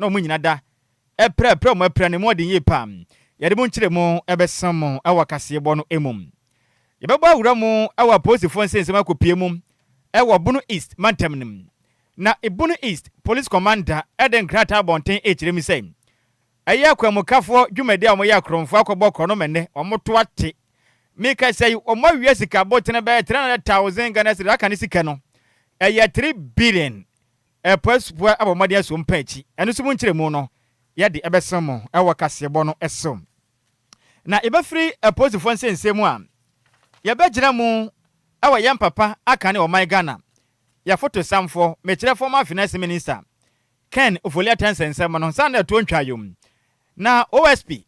na wɔn nyina da ɛprɛ prɛ wɔn apira no mu ɔden yie paa. Yɛde mo nkyerɛmu ɛbɛsa mo ɛwɔ kaseɛbɔ no mu. Yɛbɛbɔ awura mu ɛwɔ apolisifoɔ nsɛnsɛm akɔpie mu ɛwɔ Bono East mantam no mu. Na Bono East Police Commander ɛde nkrataa abɔnten ɛkyerɛ mu sɛ ɛyɛ akwanmukafoɔ dwumadi a wɔyɛ akorɔmfoɔ akɔbɔ korɔ no mɛnɛ wɔn to ate. Meka sɛ wɔn awia sika bɔtene bɛyɛ 300,000 Ghana cedis, aka ne sika no ɛyɛ 3 billion. Ɛpɔsufoɔ abɔ mmɔden aso mpa akyi. Ɛno nso mu nkyerɛmu no yɛde ɛbɛsɛn mo ɛwɔ kaseɛbɔ no ɛso. Na yɛbɛfiri apolisifoɔ nsɛnsɛm mu a, yɛbɛgyina mu ɛwɔ yɛn papa aka ne ɔman Ghana yɛfoto samfoɔ, mekyerɛ former Finance Minister Ken Ofori-Atta nsɛnsɛm no nsa na ɛtoɔ ntwa yom. Na OSP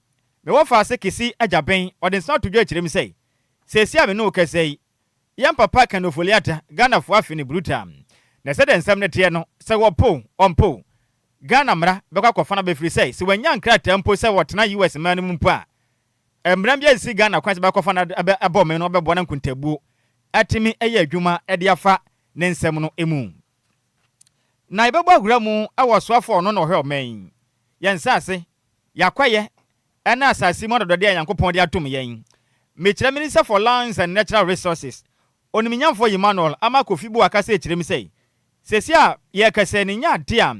mewɔ faase Kissi Agyebeng ɔde nsa ato dwa akyerɛ mu sɛ seesi a me ne wo kasa yi, yɛn papa Ken Ofori-Atta, Ghanafoɔ afe ne brutal. Na sɛdeɛ nsɛm no teɛ no, sɛ wɔpo ɔmpo, Ghana mmara bɛkɔ akɔfa no bɛfiri sɛ wɔanya nkrataa mpo sɛ wɔtena US man no mu mpo a, mmara bi asi Ghana kwan sɛ bɛkɔfa no ɛbɔ ɔman no ɔbɛboa no nkontabuo atumi ɛyɛ adwuma ɛde afa ne nsɛm no mu. Na yɛbɛbɔ awura mu ɛwɔ soafoɔ ɔno na ɔhwɛ ɔman yi yɛn nsaase, yɛakɔyɛ ɛne asase mu adɔdɔdeɛ a Nyankopɔn de atom yɛn, mekyerɛ Minister for Lands and Natural Resources, Onimnyamfoɔ Emmanuel Ama Kofi Bu akasa ekyirɛ mu sɛ sɛsi a yɛkasa ne nya ade a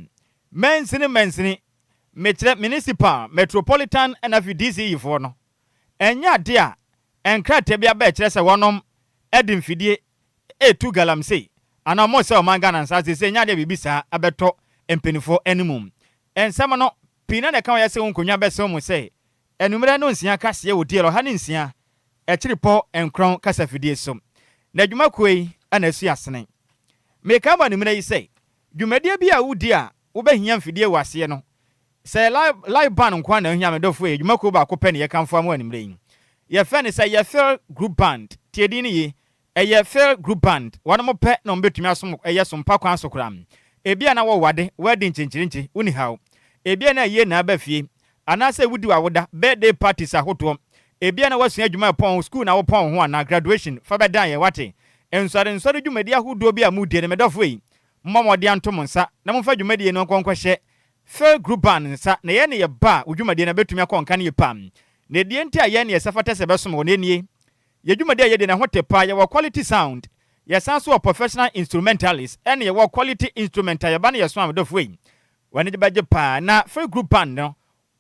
mansini mansini, mekyerɛ municipal, metropolitan ɛna afei DCE foɔ no, ɛnyɛ ade a nkrataa bi aba ɛkyerɛ sɛ wɔnom ɛde mfidie etu galamsey anaa ɔmo sɛ ɔman Ghana nsa sɛ ɛnyɛ adeɛ biribi saa abɛtɔ mpanimfoɔ anim. Nsɛm no pii na ɛka wɔyɛ sɛ wɔn nkonnwa bɛsɛn mu sɛ enumere no nsia kaseɛ wɔ DL 106.9 kasafidie so. Na adwumakuo yi ɛna esi asene meka ma enumere yi sɛ dwumadie bi a wodi a wobɛhia mfidie wɔ aseɛ no, sɛ live band nko na ohia, medɔfo yi, adwumakuo baako pɛ ne yɛkamfo amu anumere yi. Yɛfɛ ne sɛ yɛfɛ Group Band. Tie din no yie, ɛyɛ Phil Group Band. Wɔn mo pɛ na wɔn bɛtumi asom ɛyɛ sompa kwan so koraa. Ebi a na wɔwade wɔadi nkyɛnkyerɛnkyɛ woni haw, ebi a na yie na aba fie anaasɛ wodi wawoda, birthday parties ahodoɔ, ebi a na wasua adwuma pɔn school na wɔpɔn ho anaa graduation fa bɛdan yɛ wate nsɔre nsɔre dwumadi ahodoɔ bi a mu die no, mɛdɔfo yi, mmɔ mmɔden anto mo nsa na momfa dwumadie no nkɔnkɔhyɛ Phil Group Band nsa na yɛn ne yɛ ba a wo dwumadie no bɛtumi akɔ nka ne yɛ pam. Na edie nti a yɛn ne yɛ sɛ fata sɛ bɛsom wɔ n'anie yɛ dwumadi a yɛde ne ho te paa. Yɛwɔ quality sound, yɛsan so wɔ professional instrumentalist, ɛne yɛwɔ quality instrument a yɛba no yɛ so a, medɔfo yi, wɔne gye bɛgye paa. Na Phil Group Band no,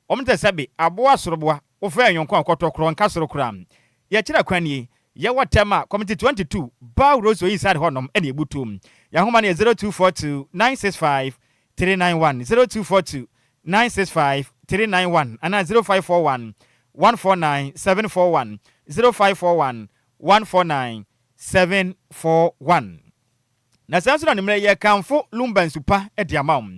wɔn te sɛ bi aboa soroboa wofɛ nyɔnko a kɔtɔ korɔ nka soro koraa. Yɛkyerɛ kwan nie, yɛwɔ Tɛm a Community 22 Bow Rose inside hɔnom ɛne ebutum. Yɛn no yɛ 0242 965 391, 0242 965 391 anaa 0541 149 741, 0541 149 741. Na saa nso na ne mmerɛ yɛkamfo Lumba nsupa de ama wo.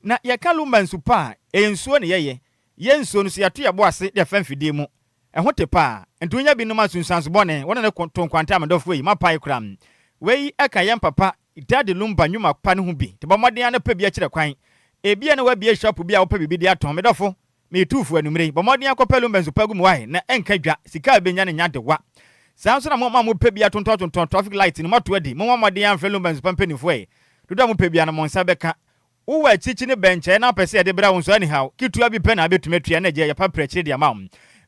Na yɛka Lumba nsupa a, ɛyɛ nsuo ne yɛyɛ yɛ nsuo no so yɛto yɛbɔ ase de ɛfa mfidie mu, ɛho te paa. Nti wonya bi nom asunsuanso bɔne wɔne ne to nkwanta a, medɔfoɔ yi, mapae kora. Wei ɛka yɛn papa Daddy Lumba nnwuma pa no ho bi. Nti bɔ mmɔden a no pɛ bi akyerɛ kwan. Ebia na wabie shop bi a wopɛ biribi de atɔn, medɔfo, meetuufo anumere yi, bɔ mmɔden akɔpɛ Lumba nsupa gu mu wae na ɛnka dwa sika a bɛnya no nya de wa. Saa nso na mo ma mopɛ bi atontɔntontɔn traffic light no, moato adi, momma mmɔden amfrɛ Lumba nsupa mpanimfoɔ yi dodo a mopɛ bia no, mo nsa bɛka. Wowɔ akyikyi ne bɛnkyɛe na wopɛ sɛ yɛde brɛ wo nso, anyhow ketewa bi pɛ na abɛtumi atua na agya yɛpa prɛ akyire de ama wo.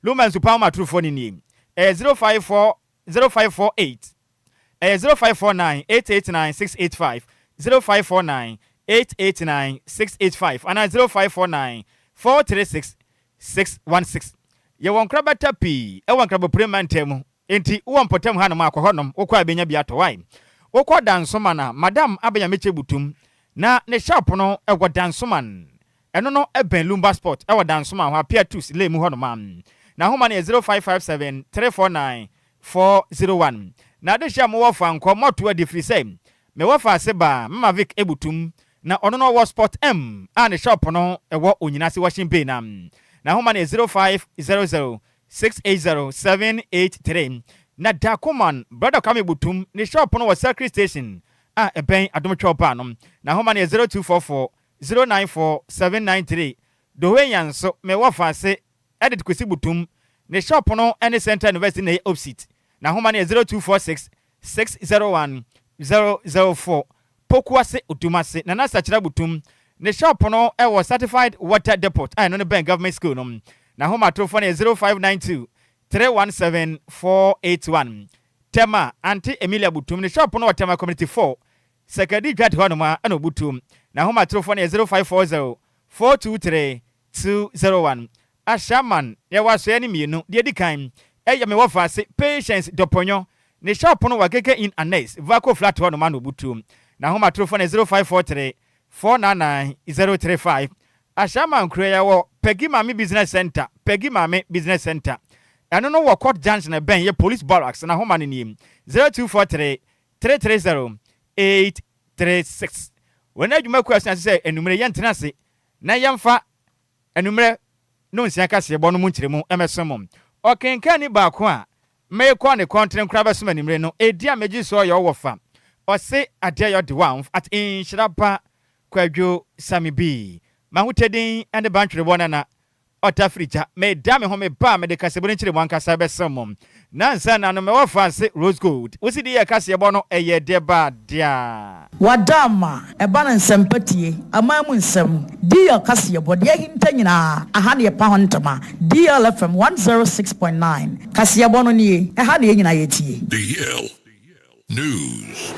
Lumba nsupa ho atorofoɔ no nie, ɛyɛ 054 0548, ɛyɛ 0549 889 685, 0549 889 685 anaa 0549 436 616. Yɛwɔ nkorabata pii ɛwɔ Nkrabopire mantam mu, nti wowɔ mpɔtam hanom akɔ hɔnom, wokɔ a bɛnya bi atɔ wae. Wokɔ Dansoman a, Madam Abɛnyamekyɛ Butum na ne shop no ɛwɔ Dansoman. Ɛno no ɛbɛn Lumba Sport ɛwɔ Dansoman hɔ, Apia Tus lane mu hɔnom a. Na ahoma no yɛ 0557 349 401. Na ade hyɛ a mowɔ fa nkɔ mɔto adi firi sɛ mewɔ fa ase baa Mama Vic Ebutum na ɔno no ɔwɔ Sport M a ne shop no ɛwɔ Onyinase Washing Bay. Na ahoma no yɛ 0500 680 783. Na Dakoman Brother Kwame Butum ne shop no wɔ Circuit Station a ɛbɛn Adomtwɛw baa no. Na ahoma no yɛ 0244 094 793. Dohwenya nso, mewɔ fa ase Edit Kwesi Butum ne shop no ne Central University na ɛyɛ opposite. Na ahoma no yɛ 0246 601 004. Pokuase Odumase Nana Sakyera Butum Ne shop no wɔ Certified Water Depot a ɛno no bɛn Government School no. N'ahomatorofo no yɛ 0592 317 481. Tema, Aunty Emilia Butum. Ne shop no wɔ Tema Community 4, Sekadi Dwad hɔnom a ɛna obutu. N'ahomatorofo no yɛ 0540 423 201. Ashaiman, yɛwɔ asoɛeɛ no mmienu. Deɛ ɛdi kan, ɛyɛ me wɔfaase Patience Dɔpɔnyɔ. Ne shop no wɔ Agege Inn Annex, Vaco Flat hɔnom a na obutu. N'ahomatorofo no yɛ 0543 499 035. Ashaiman kuro yi, yɛwɔ Peggy Maame Business Centre, Peggy Maame Business Centre. Ɛno no wɔ Court Junction ɛbɛn yɛ Police Barracks. N'ahoma no nie, 0243 330 836. Wɔn adwumakuo asua sɛ anwummerɛ yɛntena ase na yɛmfa anwummerɛ no nsia kaseɛbɔ no mu nkyerɛmu mmɛsom mo. Ɔkenkanni baako a merekɔ ne kɔntene koraa bɛsom anwummerɛ no, ɛdi a megye soɔ yɛ ɔwɔ fa. Ɔse adeɛ yɛ ɔde wanf at nhyira ba Kwadwo Sami B. M'ahotɛdin ne Bantwerebɔ Nana. Ɔtafiri gya, meda me ho me ba a mede kaseɛbɔ no nkyerɛmu ankasa bɛsɛm mo. Nansa na no mewɔ Franse Rose Gold. Wo si di yɛ kaseɛbɔ no ɛyɛ deɛ ba dea. Wada ama ɛba no nsɛmpa tie, aman mu nsɛm, DL kaseɛbɔ, deɛ ahinta nyinaa, aha na yɛpa ho ntoma, DL FM 106.9, kaseɛbɔ no nie, ɛha na yɛn nyinaa yɛtie. DL News.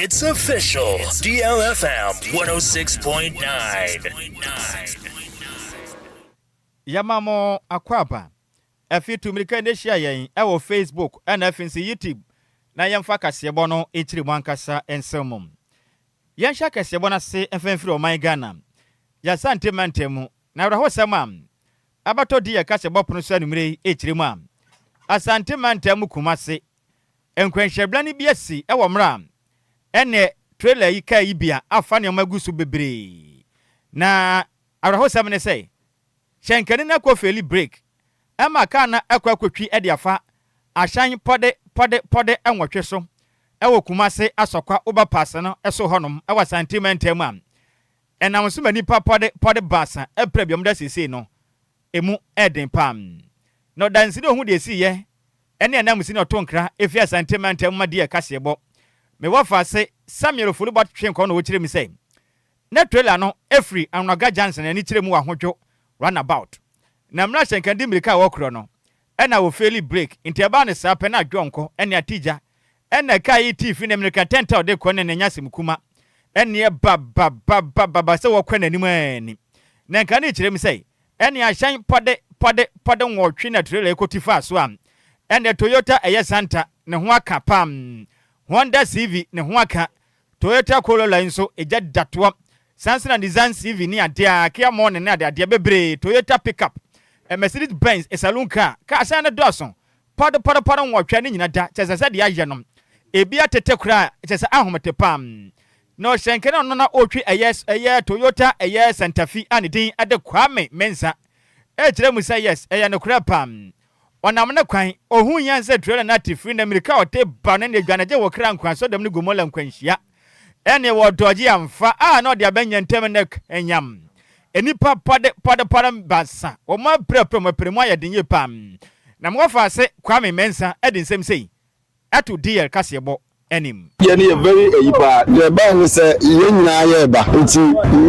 It's official. DLFM 106.9. Yɛma mo akwaaba. Afei tu mmirika na hyia yɛn wɔ Facebook na afei nso YouTube na yɛmfa kaseɛbɔ no nkyerɛ mu ankasa nsɛm mu. Yɛnhyɛ kaseɛbɔ no ase mfa mfiri ɔman Ghana, yɛn Asante mantam mu, na awerɛhosɛm a abɛtɔ di yɛn kaseɛbɔ pono so anwummere yi rekyerɛ mu a, Asante mantam mu Kumase, nkwanhyɛbrane bi asi wɔ mmerɛ a ɛnɛ trailer yi kaa yi bi a afa nneɛma agu so bebree. Na awerɛhosɛm ne sɛ, Hyɛnkani no akɔ feeli brake ma kaa no akɔ akɔtwi de afa ahyɛn pɔde pɔde pɔde nwɔtwe so wɔ Kumase Asɔkwa Overpass no so hɔnom wɔ Asante mantam a ɛnam so ma nnipa pɔde pɔde baasa apira bi a wɔda seesei no emu yɛ den paa. Na ɔdanseni a ɔhu deɛ ɛsiiɛ ne ananmusini a ɔto nkra firi Asante mantam ma deɛ kaseɛbɔ me wɔfaase Samuel Ofori-Bɔ twe nkɔm na ɔkyerɛ mu sɛ Na trailer no firi Anwaga Junction ani kyerɛ mu wɔ Ahodwo runabout. Na mmerɛ a hyɛnka di mmirika a wɔkorɔ no, ɛna wɔfeeli brake, nti ɛbaa no saa pɛ na Adwoɔnkɔ ne Atigya ɛna kaa yi tii fi ne mmirika tɛntɛ a ɔde kɔ ne no nyɛ asɛm kuma ɛneɛ ba ba ba ba ba ba sɛ wɔkɔ n'anim ara ni. Na nka ne kyerɛ mu sɛ ɛne ahyɛn pɔde pɔde pɔde nwɔtwe na trailer yi kɔti faa so a ɛneɛ Toyota ɛyɛ Santa ne ho aka pam, Honda CV ne ho aka, Toyota Corolla yi nso, egya da toɔ. Saa nso na Nissan CV ne adeɛ a, Kia Morning ne adeadeɛ bebree, Toyota Pickup, Mercedes Benz saloon car, kaa asan no dɔɔso. Pɔdo pɔdo pɔdo nwɔtwe ne nyina da, kyerɛ sɛ sɛdeɛ ayɛ no, ebi atete koraa, kyerɛ sɛ ahomete paa. Na ɔhyɛnkani a ɔno na ɔretwi ɛyɛ ɛyɛ Toyota ɛyɛ Santa Fe a ne din de Kwame Mensah ɛrekyerɛ mu sɛ yes, ɛyɛ nokorɛ paa. Ɔnam ne kwan, ohuu yɛn sɛ trailer no ate firi na mmirika a ɔte ba no ne adwanagye wɔ kra nkwa Sodom ne Gomora nkwanhyia ɛne wɔ dɔgye amfa a na ɔde aba nya ntam ne kanyam nnipa pɔde pɔde pɔde basa wɔn apirapira wɔn apira mu ayɛ den yie paa na mewɔ ase Kwame Mensah de nsɛm sei ɛto DL kaseɛbɔ anim. Deɛ no yɛ very ayi paa. Deɛ ɛbae ne sɛ yɛn nyinaa yɛreba nti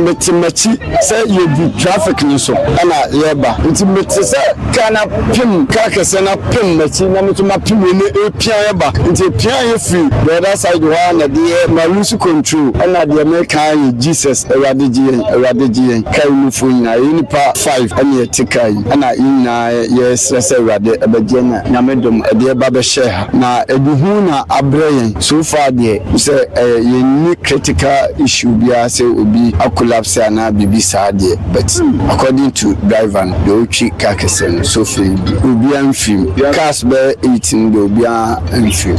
mete m'akyi sɛ yɛdi traffic no so ɛna yɛreba nti mete sɛ car no apem car kɛseɛ no apem m'akyi na me nso mapem wei no ɛrepia yɛba nti ɛpia yɛ firi the other side hɔ ara na ɛde yɛ ma lose control ɛna deɛ meka ara yɛ Jesus Awurade gye yɛn Awurade gye yɛn car yi mufoɔ nyinaa yɛyɛ nipa five ɛna yɛte car yi ɛna yɛn nyinaa yɛresrɛ sɛ Awurade ɛbɛgye yɛn na Nyame dom ɛde yɛba bɛhyɛɛ ha. Na ɛde hu na abrɛ yɛn. So far deɛ sɛ yɛnni critical issue biara sɛ obi a collapse anaa biribi saa deɛ but according to driver no deɛ ɔretwi car kɛseɛ no so far obiara mfiri mu. Cars bɛyɛ eight no deɛ obiara mfiri mu.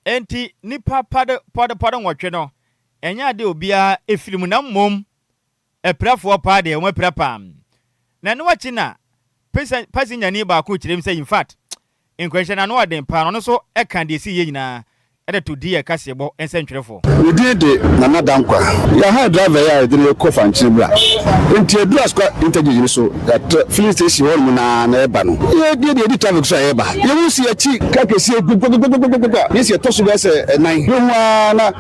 Enti nnipa pade pade pade nwɔtwe no, ɛnyɛ ade a obiara firi mu na mmom Apirafoɔ paa deɛ wɔn apira paa. Na ɛno akyi na pasingyani baako kyerɛ mu sɛ infact nkwanhyia no ano ɔden paa na ɔno nso ka deɛ ɛsiiɛ nyinaa de to DL kaseɛbɔ nsɛntwerɛfoɔ. Me din de Nana Dankwa. Yɛahae driver yi a yɛde no rekɔ Fankyene bra. Nti yɛduru Asukwa interchange no so, yɛatra filling station hɔ nom no ara na yɛreba no, yɛ deɛ yɛdi traffic so a yɛreba. Yɛhu si yɛakyi car kɛseɛ gugugugugugugug a, yɛsi ɛtɔ so bɛyɛ sɛ ɛnan. Yɛhu ara na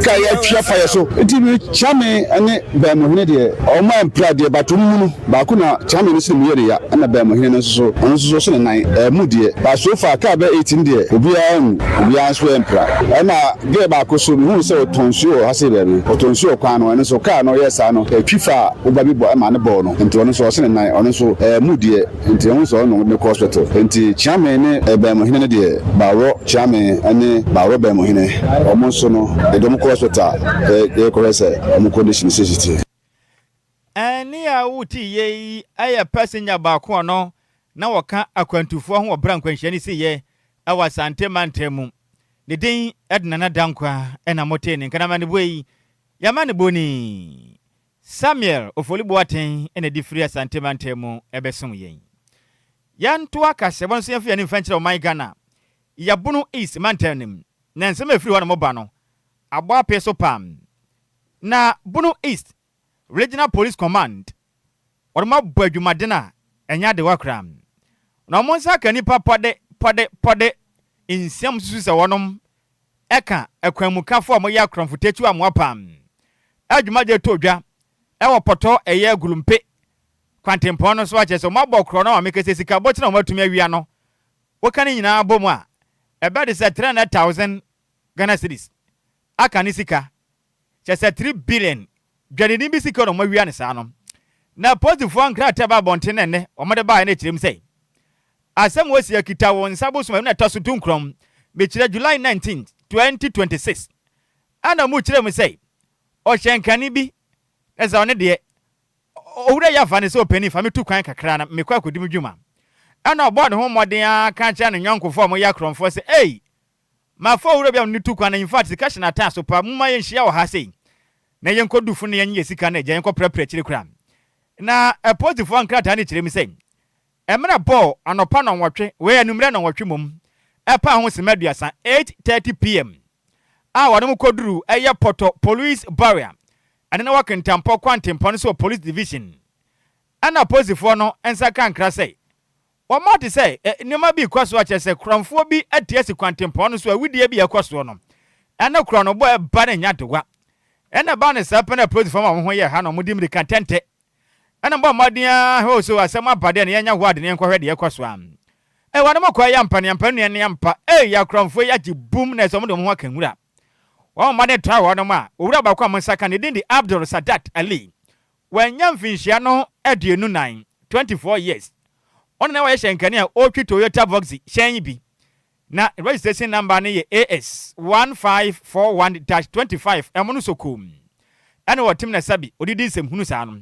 car yi atwi afa yɛ so. Nti me Kyame ne Bɛɛmohene deɛ, wɔn ampira deɛ but wɔn mu no, Baako na Kyame no sene mu yɛ ne ya ɛna Bɛɛmohene no nso so ɔno nso so ɔso ne nan ɛmu deɛ but so far car bɛyɛ 18 deɛ obiara anwu obiara nso ɛmpira ɛna girl baako so mehuu sɛ ɔtɔn nsuo wɔ ha sei baabi ɔtɔn nsuo wɔ kwan no ɛno nso car no ɔyɛɛ saa no ɛtwi faa woba bi bɔ ɛma no bɔɔ no nti ɔno nso ɔse ne nan ɔno nso ɛmu deɛ nti ɛhu sɛ ɔno ne kɔ hospital nti Kyeame ne Bɛɛmohene no deɛ Baworɔ Kyeame ɛne Baworɔ Bɛɛmohene ɔmo nso no yɛde ɔmo kɔ hospital yɛkɔhwɛ sɛ ɔmo condition sɛsi teɛ. Ɛnne a wotiiɛ yi yɛ passenger baako a ɔno na ɔka akwantufoɔ ho wɔ berɛ a nkwanhyia no siiɛ wɔ Asante mantam mu. Ne din de Nana Dankwa na motee ne nka. Na amanebɔ yi, yɛamanebɔ ni. Samuel Ofoli Boateng na ɛde firi Asante mantam mu bɛsom yɛn. Yɛntoa kaseɛbɔ no so yɛmfa yɛn ani mfa nkyerɛ ɔman Ghana, Yɛbono East mantam no mu. Na nsɛm a ɛfiri hɔ nom ba no, abɔ apee so paa. Na Bono East Regional Police Command, wɔn abɔ adwumaden a ɛnyɛ adewa koraa. Na wɔn nsa aka nnipa pɔde pɔde pɔde nsiam susu sɛ wɔnom ɛka akwanmukafo a wɔyɛ akorɔmfo takyiw amoa pam adwumadie tɔ dwa ɛwɔ pɔtɔ ɛyɛ Gulumpe kwantempɔn no so akyerɛ sɛ wɔn abɔ korɔ no ama mekɛsɛ sika bɔkyena a wɔn atumi awia no woka ne nyinaa bɔ mu a ɛbɛ de sɛ 300,000 Ghana cedis aka ne sika kyerɛ sɛ 3 billion dwadini bi sika na wɔawia no saa no. Na apolisifoɔ nkrataa ba abɔnten na ɛnnɛ wɔde baeɛ no kyerɛ mu sɛ asɛm wɔ si akita wɔn nsa bosom ɛno na ɛtɔ so dunkron mekyerɛ July 19, 2026 ɛna mu kyerɛ mu sɛ ɔhyɛnkani bi na sɛ ɔne deɛ owura yi afa ne sɛ ɔpanin fa me tu kwan kakra na mekɔ akɔdi me dwuma ɛna ɔbɔɔ ne ho mmɔden ara ka kyerɛ ne yɔnkofoɔ a wɔyɛ akorɔmfoɔ sɛ ei Mafa owura bi a ɔne no tu kwan na infact sika hyɛ n'ataaso so paa, momma yɛnhyia wɔ ha sei na yɛnkɔdu fo na yɛnye yɛn sika na agya yɛnkɔ prapra akyire koraa. Na apolisifoɔ nkrataa no kyerɛ mu sɛ mmerɛ bɔɔ anɔpa nnɔnwɔtwe, wei anwummerɛ nnɔnwɔtwe mmom, ɛpaa ho sima aduasa, 8:30 PM, a wɔnom kɔduruu ɛyɛ Pɔtɔ Police Barrier, ɛno na wɔ Kintampo kwantempɔn no so wɔ Police Division. Ɛna apolisifoɔ no nsa kaa nkra sɛ Wɔate sɛ nneɛma bi rekɔ so a kyerɛ sɛ korɔmfoɔ bi ate asi kwantempɔn no so, awudie bi a ɛrekɔ soɔ no, ɛne korɔnobɔ a ɛba no nyɛ adewa. Ɛna ɛbaa no saa pɛ na apolisifoɔ ma wɔn ho yɛɛ ha na wɔde mmirika ntɛntɛ ɛna bɔ mmɔden ara hwɛ so asɛm aba deɛ na yɛnyɛ ho ade na yɛnkɔhwɛ deɛ ɛrekɔ so a. Ɛwɔ no mokɔ ɛyɛ ampa ne ampa nua ne ampa. Ei akorɔmfoɔ yi agye bum na ɛsɛ wɔn de wɔn ho aka nwura. Wɔn mmɔden tra hɔ nom a, owura baako a mo nsa ka ne din de Abdul Sadat Ali. Wanya mfinhyia no 24, 24 years. Ɔno na ɔyɛ hyɛnkani a ɔretwi Toyota Voxy hyɛn yi bi. Na ne registration number no yɛ AS 1541-25 ɛmo no sokoom. Ɛna ɔtem na sabi ɔdidi nsɛmhunu saa no.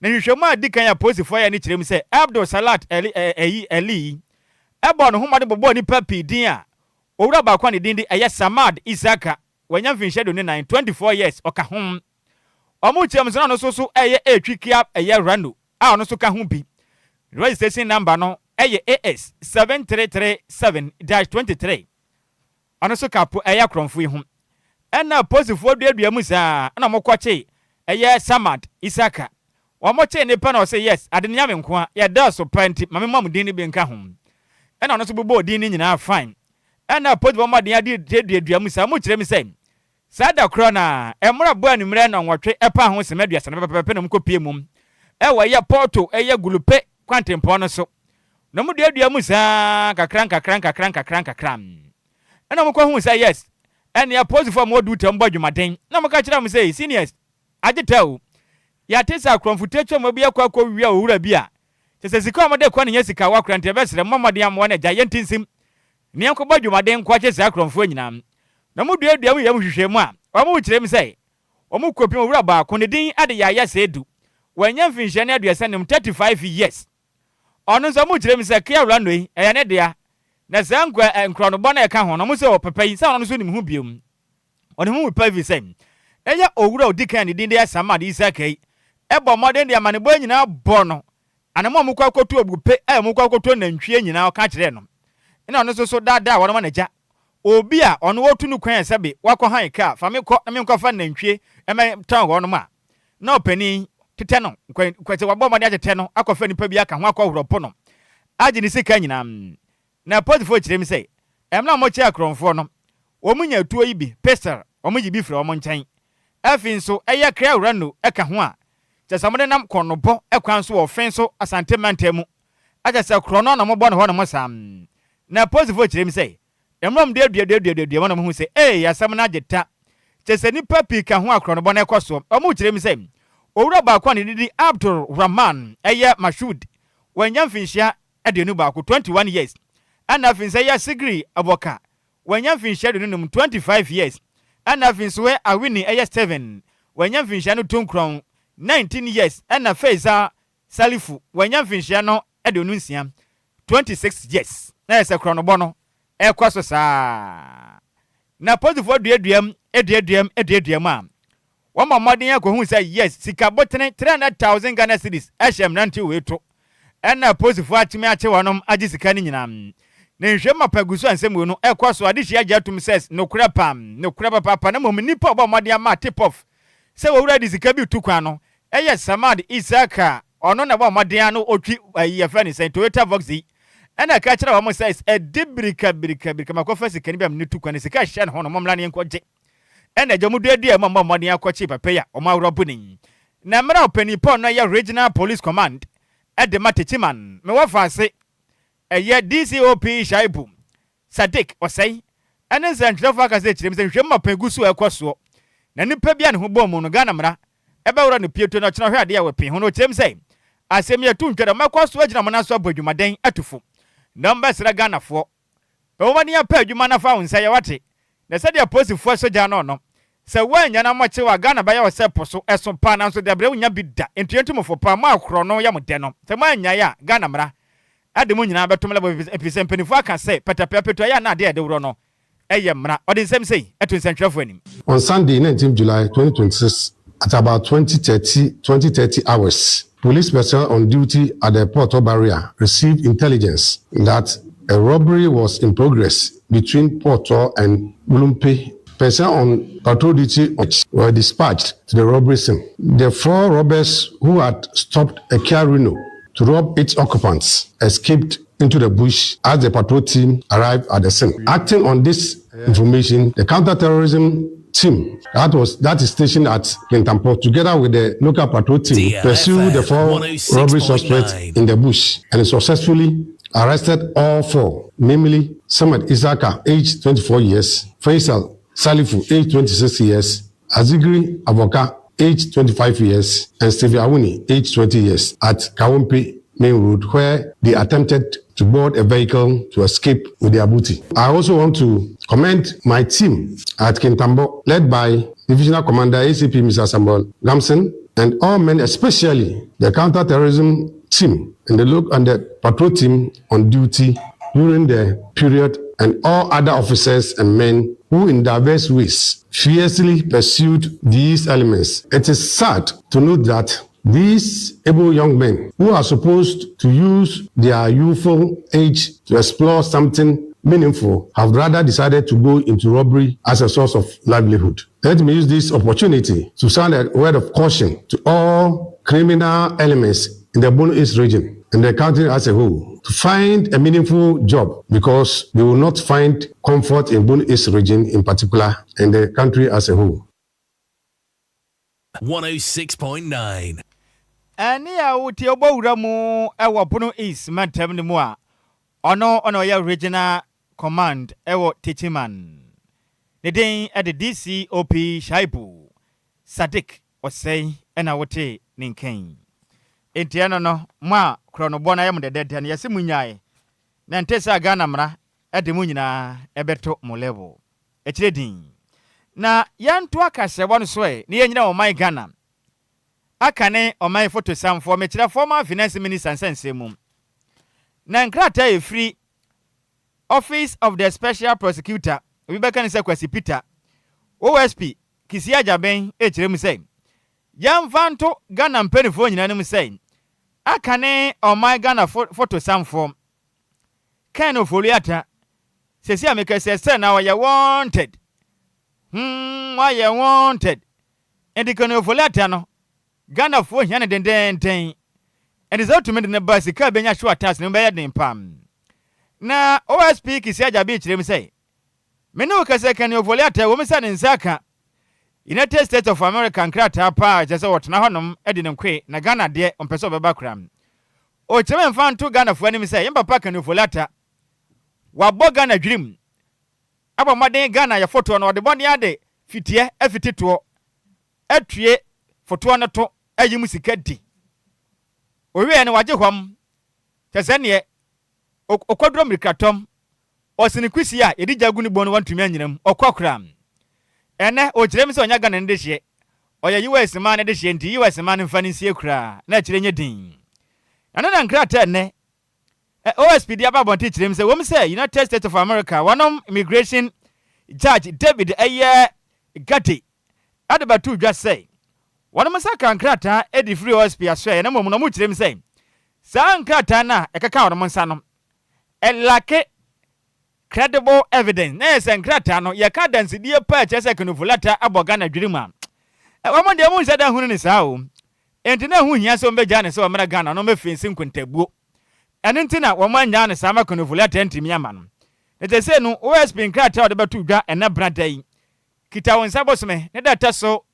Na nhwehwɛmu a adi kan a polisifoɔ yɛɛ no kyerɛ mu sɛ Abdul Salat Ali, ɛyi, Ali yi bɔɔ ne ho mmɔden bobɔɔ nnipa pii din a owura baako a ne din de ɛyɛ Samad Isaka, wanya mfinhyia 24, 24 years, ɔka ho. Wɔn kyerɛ mu sɛ na ɔno nso so ɛyɛ ɛretwi Kia ɛyɛ Rano a ɔno nso ka ho bi. Registration number no ɛyɛ AS 7337-23. Ɔno nso ka po ɛyɛ akorɔmfo yi ho. Ɛna apolisifoɔ duadua mu saa ɛna wɔn kɔkye ɛyɛ Samad Isaka. Wɔn kyee ne pɛ na ɔse yes ade no nyame nkoa yɛ dɔɔso paa nti ma me mmɔ mo din no bi nka ho. Ɛna ɔno nso bobɔɔ din no nyinaa fine. Ɛna apolisifoɔ mmɔden ade duadua mu saa wɔn kyerɛ mu sɛ Saa da korɔ no ara, mmerɛ bɔɔ anwummerɛ nnɔnwɔtwe ɛpaa ho sima 30 no pɛpɛpɛ na wɔkɔpue mum wɔ ɛyɛ Porto ɛyɛ Gulupe kwantempɔn no so. Na wɔduadua mu saa nkakra nkakra nkakra nkakra nkakra. Ɛna wɔkɔhuu sɛ yes, ɛnneɛ apolisifoɔ a wɔwɔ duty a wɔbɔ adwumaden. Na wɔka kyerɛɛ wɔn sɛ, seniors, agye ta o. Yɛate sɛ akorɔmfo tiatua bi akɔ akɔwia owura bi a, kyerɛ sɛ sika a wɔde kɔ no nyɛ sika a wɔakora nti yɛbɛsrɛ mommɔ mmɔden ammoa no agya yɛnte nsim na yɛnkɔbɔ adwumaden nkɔkye saa akorɔmfoɔ nyinaa. Na wɔduadua mu yɛ mu nhwehwɛmu a, wɔkyerɛ mu sɛ wɔkɔpim owura baako, ne din de Yaya Seidu, wanya mfinhyia ne 35, 35 years. Ɔno nso wɔkyerɛ mu sɛ Kia Orlando yi, ɛyɛ ne dea. Na saa nkwa nkorɔnobɔ no a ɛka ho no, wɔn sɛ ɔpapa yi, sɛ ɔno nso nim ho bio. Ɔne ho mu pa ɛfiri sɛ ɛyɛ owura a ɔdi kan a ne din de Asamad Isaka yi bɔ mmɔden de amanebɔ nyinaa bɔ no anam a wɔkɔ akɔto abupe a wɔkɔ akɔto nantwie nyinaa ɔka kyerɛɛ no. Ɛna ɔno nso so daadaa wɔn ma n'agya. Obi a ɔno ɔtu no kwan a sɛbe wakɔ han kaa, fa me kɔ na menkɔfa nantwie mmɛtɔn hɔnom a, na ɔpanin tetɛ no, nkwa sɛ wabɔ mmɔden atetɛ no akɔfa nipa bi aka ho akɔhorɔ po no agye ne sika nyinaa. Na apolisifoɔ kyerɛ mu sɛ, mmerɛ a wɔkyee akorɔmfoɔ no, wɔnya tuo yi bi, pistol, wɔgye bi firi wɔn nkyɛn. Afei nso ɛyɛ Kra Wurano ka ho a, kyerɛ sɛ wɔde nam korɔnobɔ kwan so wɔ Ɔfen so Asante mantam mu, akyerɛ sɛ korɔno na wɔbɔ no hɔnom saa. Na apolisifoɔ kyerɛ mu sɛ, mmerɛ a wɔde aduaduaduadua mu na wɔhu sɛ, ei, asɛm no agye ta. Kyerɛ sɛ nnipa pii ka ho a korɔnobɔ no rekɔ soɔ. Wɔkyerɛ mu sɛ, owura baako a ne din de Abdul Rahman yɛ Mashood, wanya mfinhyia 21, 21 years, ɛna afei nso ɛyɛ Sigiri Aboka, wanya mfinhyia 25, 25 years, ɛna afei nso ɛ Awini ɛyɛ Stephen, wanya mfinhyia no 19, 19 years, ɛna Faisal Salifu, wanya mfinhyia no 26, 26 years. Na yɛ sɛ korɔnobɔ no ɛkɔ so saa. Na polisifoɔ duaduam, duaduam, duaduam a, wɔmmɔ mmɔden akɔhu sɛ yes, sika botene 300,000 Ghana cedis hyɛ mmeranteɛ wei to. Ɛna apolisifoɔ atumi akye wɔnom agye sika no nyinaa. Na nhwɛmu mapa gu so a nsɛm wei no ɛkɔ so. Adehyeɛ agye atom sɛ nokorɛ paa, nokorɛ papaapa na mmom nnipa a wɔbɔ mmɔden ama tip off sɛ wɔwura de sika bi retu kwan no yɛ Samad Isaka. Ɔno na ɛbɔ mmɔden a na ɔtwi ayi yɛfrɛ no sɛn Toyota Voxy yi. Ɛna ɛka kyerɛ wɔn sɛ ɛde birika birika birika makɔfa sika no bi a mene tu kwan no sika hyɛ ne ho no mommra na yɛnkɔgye. Ɛna agya wɔn duaduaa mu a wɔbɔɔ mmɔden akɔkye papa yi a wɔn aworɔ bu no yi. Na mmerɛ a ɔpanin Paul no yɛ Regional Police Command de ma Techiman, me wɔfaase ɛyɛ DCOP Shaibu Sadiq Osei ɛne nsɛntwerɛfoɔ akasa akyerɛ mu sɛ nhwɛmu mapa gu so a ɛkɔ soɔ na nipa bi a ne ho bɔɔ mu no Ghana mmara ɛbɛworɔ no pieto na ɔkyena ɔhwɛ adeɛ a wɔpee ho no ɔkyerɛ mu sɛ asɛm yi ɛto ntwa dɛ wɔbɛkɔ so agyina wɔn nan so abɔ adwumaden atu fo na wɔbɛsrɛ Ghanafoɔ Bɔ mmɔden apɛ adwuma na fa wo nsa yɛ, woate? Na sɛdeɛ apolisifoɔ sɔ gya ano no, sɛ woannya na moakye wo a, Ghana bɛyɛ wo sɛ po so. Ɛso paa, nanso dabrɛ wonnya bi da. Nti yɛntu mo fo paa, mo a korɔno yɛ mo dɛ no, sɛ moannyae a, Ghana mmara de mo nyinaa bɛto mo lɛbɔ efisɛ mpanimfoɔ aka sɛ, pɛtɛpɛ apetu ayɛ a na adeɛ a yɛde worɔ no yɛ mmara. Ɔde nsɛm sei to nsɛntwerɛfoɔ anim. On Sunday, 19 July 2026, at about 20:30 20:30 hours, police personnel on duty at the Porto barrier received intelligence that a robbery was in progress between Porto and Wulumpe. Personnel on patrol duty were dispatched to the robbery scene. The four robbers who had stopped a Kia Reno to rob its occupants escaped into the bush as the patrol team arrived at the scene. Acting on this information, the counter-terrorism team that was that is stationed at Kintampo, together with the local patrol team, pursued the four robbery suspects in the bush and successfully arrested all four, namely Samad Isaka, aged 24 years, Faisal Salifu, aged 26 years, Azigri Avoka, aged 25 years, and Stevie Awuni, aged 20 years, at Kawumpe Main Road, where they attempted to board a vehicle to escape with their booty. I also want to commend my team at Kintambo, led by Divisional Commander ACP Mr. Samuel Gamson, and all men, especially the counter-terrorism team and the look and the patrol team on duty during the period, and all other officers and men who in diverse ways fiercely pursued these elements. It is sad to note that these able young men who are supposed to use their youthful age to explore something meaningful have rather decided to go into robbery as a source of livelihood. Let me use this opportunity to sound a word of caution to all criminal elements in the Bono East region and the country as a whole to find a meaningful job because they will not find comfort in Bono East region in particular and the country as a whole. 106.9. Ɛnne a wotie wobɔ wura mu wɔ Bono East mantam no mu a, ɔno na ɔyɛ Regional Command wɔ Techiman. Ne din de DCOP Shaibu Sadiq Osei na wotee ne nka yi. Enti ɛno no, mo a korɔnobɔ no ayɛ mo dɛdɛɛdɛ no, yɛse monnyae, na ɛnte saa a Ghana mmara de mo nyinaa bɛto mo level. Akyire din. Na yɛntoa kaseɛbɔ no so ɛ, na yɛnnyina ɔman Ghana aka ne ɔman fotosanfoɔ, mekyerɛ former finance minister nsɛnsɛm mu. Na nkrataa a ɛfiri Office of the Special Prosecutor, obi bɛka no sɛ Kwasi Peter, OSP, Kissi Agyabeng rekyerɛ mu sɛ, yɛmfa nto Ghana mpaninfoɔ nyinaa anim sɛ, aka ne ɔman Ghana fotosanfoɔ, Ken Ofori-Atta. Seesei a meka yi sɛ sɛ na ɔyɛ wanted. Hmm, wayɛ wanted. Enti Ken Ofori-Atta no, Ghanafoɔ hia no dendeenden. Enti sɛ wotumi de no ba a, sika a ɛbɛnya show attacks no mu bɛyɛ den paa. Na OSP Kissi Agyabee kyerɛ mu sɛ, Me ne wo kasa Ken Ofori-Atta, ɛwom sɛ ne nsa aka United States of America nkrataa paa a ɛkyerɛ sɛ ɔtena hɔnom di ne nkoe, na Ghana deɛ ɔmpɛ sɛ ɔbɛba koraa. Ɔkyerɛ mu mfa nto Ghanafoɔ anim sɛ, yɛn papa Ken Ofori-Atta, wabɔ Ghana dwirim, abɔ mmɔden Ghana yɛ fotoɔ no, ɔde bɔne ade fitiɛ afiti toɔ, atue fotoɔ no to ayi mu sika di. Ɔwieɛ no wagye hɔm, kyerɛ sɛ neɛ ɔkɔduro mmirikatɔm, ɔsene kusie a yɛde gya gu ne bɔn no wantumi anyina mu, ɔkɔ koraa. Ɛnnɛ ɔkyerɛ mu sɛ ɔnyɛ Ghana no dehyeɛ, ɔyɛ US man no dehyeɛ nti US man no mfa no nsie koraa na akyire nyɛ din. Ɛno na nkrataa ɛnnɛ OSP de aba abɔnten kyerɛ mu sɛ ɛwom sɛ United States of America wɔnom Immigration Judge David ɛyɛ Gatti de bɛtoo dwa sɛ wɔnom nsa kaa nkrataa de firi OSP asoɛeɛ na mmom no wɔkyerɛ mu sɛ saa nkrataa no a ɛkeka wɔnom nsa no ɛlake credible evidence na ɛyɛ sɛ nkrataa no yɛka adansedie paa ɛkyerɛ sɛ Ken Ofori-Atta abɔ Ghana dwirim a wɔn deɛ wɔn nhyɛ da nhunu no saa o. Enti na ɛho hia sɛ wɔbɛgyaa no sɛ ɔmmra Ghana na ɔmmɛfensi nkontabuo. Ɛno nti na wɔannyaa no saa ma Ken Ofori-Atta antumi amma no. Na seesei no, OSP nkrataa a ɔde bɛto dwa ɛnnɛ brada yi kita wo nsa bosome ne da a ɛtɔ so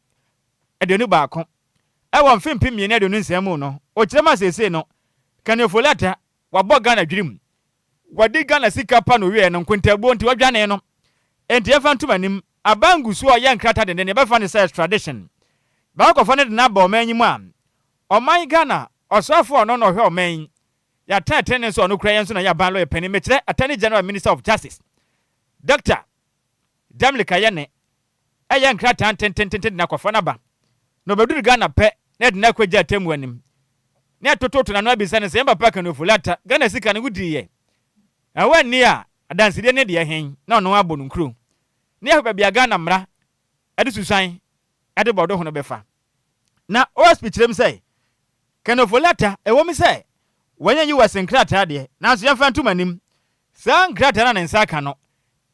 21 wɔ mfe 2026 mu no, ɔkyerɛ mu a seesei no, Ken Ofori-Atta wabɔ Ghana dwirim. Wadi Ghana sika pa na ɔwieɛ no, nkontabuo nti wɔdwanee no. Enti yɛmfa nto m'anim, aban gu so a ɔyɛ nkrataa denden, yɛbɛfa no sɛ extradition. Bɛakɔfa no de no aba ɔman yi mu a, ɔman Ghana, ɔsoafoɔ a ɔno na ɔhwɛ ɔman yi, yɛatena trenee nso a ɔno kura yɛn nso na ɔyɛ aban lɔya panin, mekyerɛ Attorney General and Minister of Justice, Doctor Damli Kayane, ɛyɛ nkrataa ntentententen de no akɔfa no aba. Na ɔbɛduru Ghana pɛ na yɛde no akɔgya atemmuo anim. Na yɛtototo n'ano abisa no sɛ, Yɛn papa Kanu Ofori-Atta, Ghana sika no wodiiɛ? Na woanni a, adansedie ne deɛ hen? Na ɔno abɔ no nkuro. Na yɛahwɛ baabi a Ghana mmara de susuan de bɔ do ho no bɛfa. Na OSP kyerɛ mu sɛ, Kanu Ofori-Atta, ɛwɔ mu sɛ wanya US nkrataa deɛ, nanso yɛmfa nto mo anim, saa nkrataa no a ne nsa aka no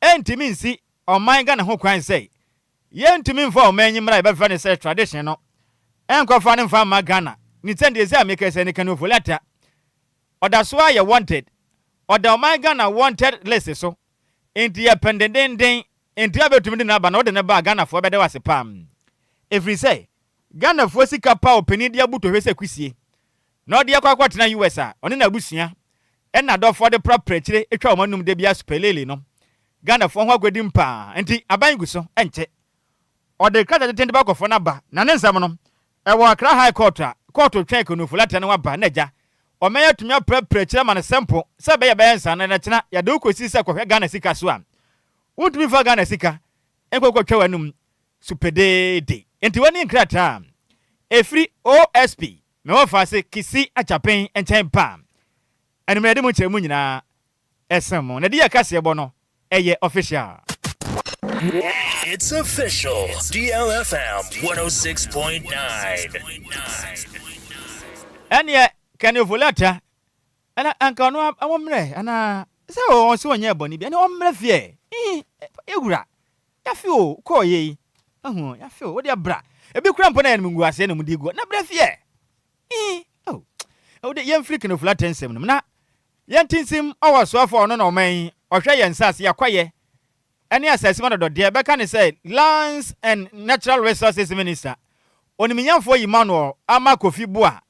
ntumi nsi ɔman Ghana ho kwan sɛ yɛntumi mfa ɔman yi mmara a yɛbɛfrɛ no sɛ extradition no nkɔfa no mfa mma Ghana ne sɛ deɛ sɛ a meka sɛ ne Kanu Ofori-Atta ɔda so ara yɛ wanted, ɔda ɔman Ghana wanted list so nti yɛpɛ no dendenden nti a bɛtumi de no aba na wode no ba a Ghanafoɔ bɛda wo ase paa ɛfiri sɛ Ghanafoɔ sika pa a ɔpanin de abu tohwɛ sɛ kusie na ɔde akɔ akɔtena US a ɔne n'abusua ɛna adɔfoɔ de prapra akyire twa wɔn anum da biara supelele no Ghanafoɔ ho aguadim paa nti aban gu so nkyɛ ɔde krataa tenten de bɛkɔfɔ no aba na ne nsɛm no ɛwɔ Accra High Court a kɔɔto twɛn Kanu Lata no aba na agya ɔman atumi aprapra akyire ama no sɛmpo sɛ ɛbɛyɛ bɛyɛ nsa no na kyena yɛde wo kɔsi sɛ kɔhwɛ Ghana sika so a wontumi mfa Ghana sika nkɔkɔtwa w'anum supedeede nti wani nkrataa a ɛfiri OSP me wɔfaase Kisi Akyapeng nkyɛn ba anwummerɛ yɛde mu nkyerɛmu nyinaa ɛsen mo. Na di yɛ kaseɛbɔ no ɛyɛ official. It's official. DLFM 106.9. Ɛneɛ Kenny Ofori-Atta ɛna anka ɔno ɔmmerɛ anaa sɛ ɔwɔ sɛ ɔnyɛ bɔne bi ɛne ɔmmerɛ fiɛ ihi ewura yafe o kɔɔ yɛ yi ahu yafe o wodeɛ bra ebi kura mpo na yɛ no ngu aseɛ na mu di gu na brɛ fiɛ ihi oh wode yɛmfiri Kenny Ofori-Atta nsɛm no mu na Yɛn tinsim ɔwɔ soafo a ɔno na ɔman yi ɔhwɛ yɛn nsase, yɛakwaeɛ ne asase mu adɔdɔdeɛ bɛka ne sɛ Lands and Natural Resources Minister, Onimnyamfoɔ Emmanuel Armah Kofi Buah.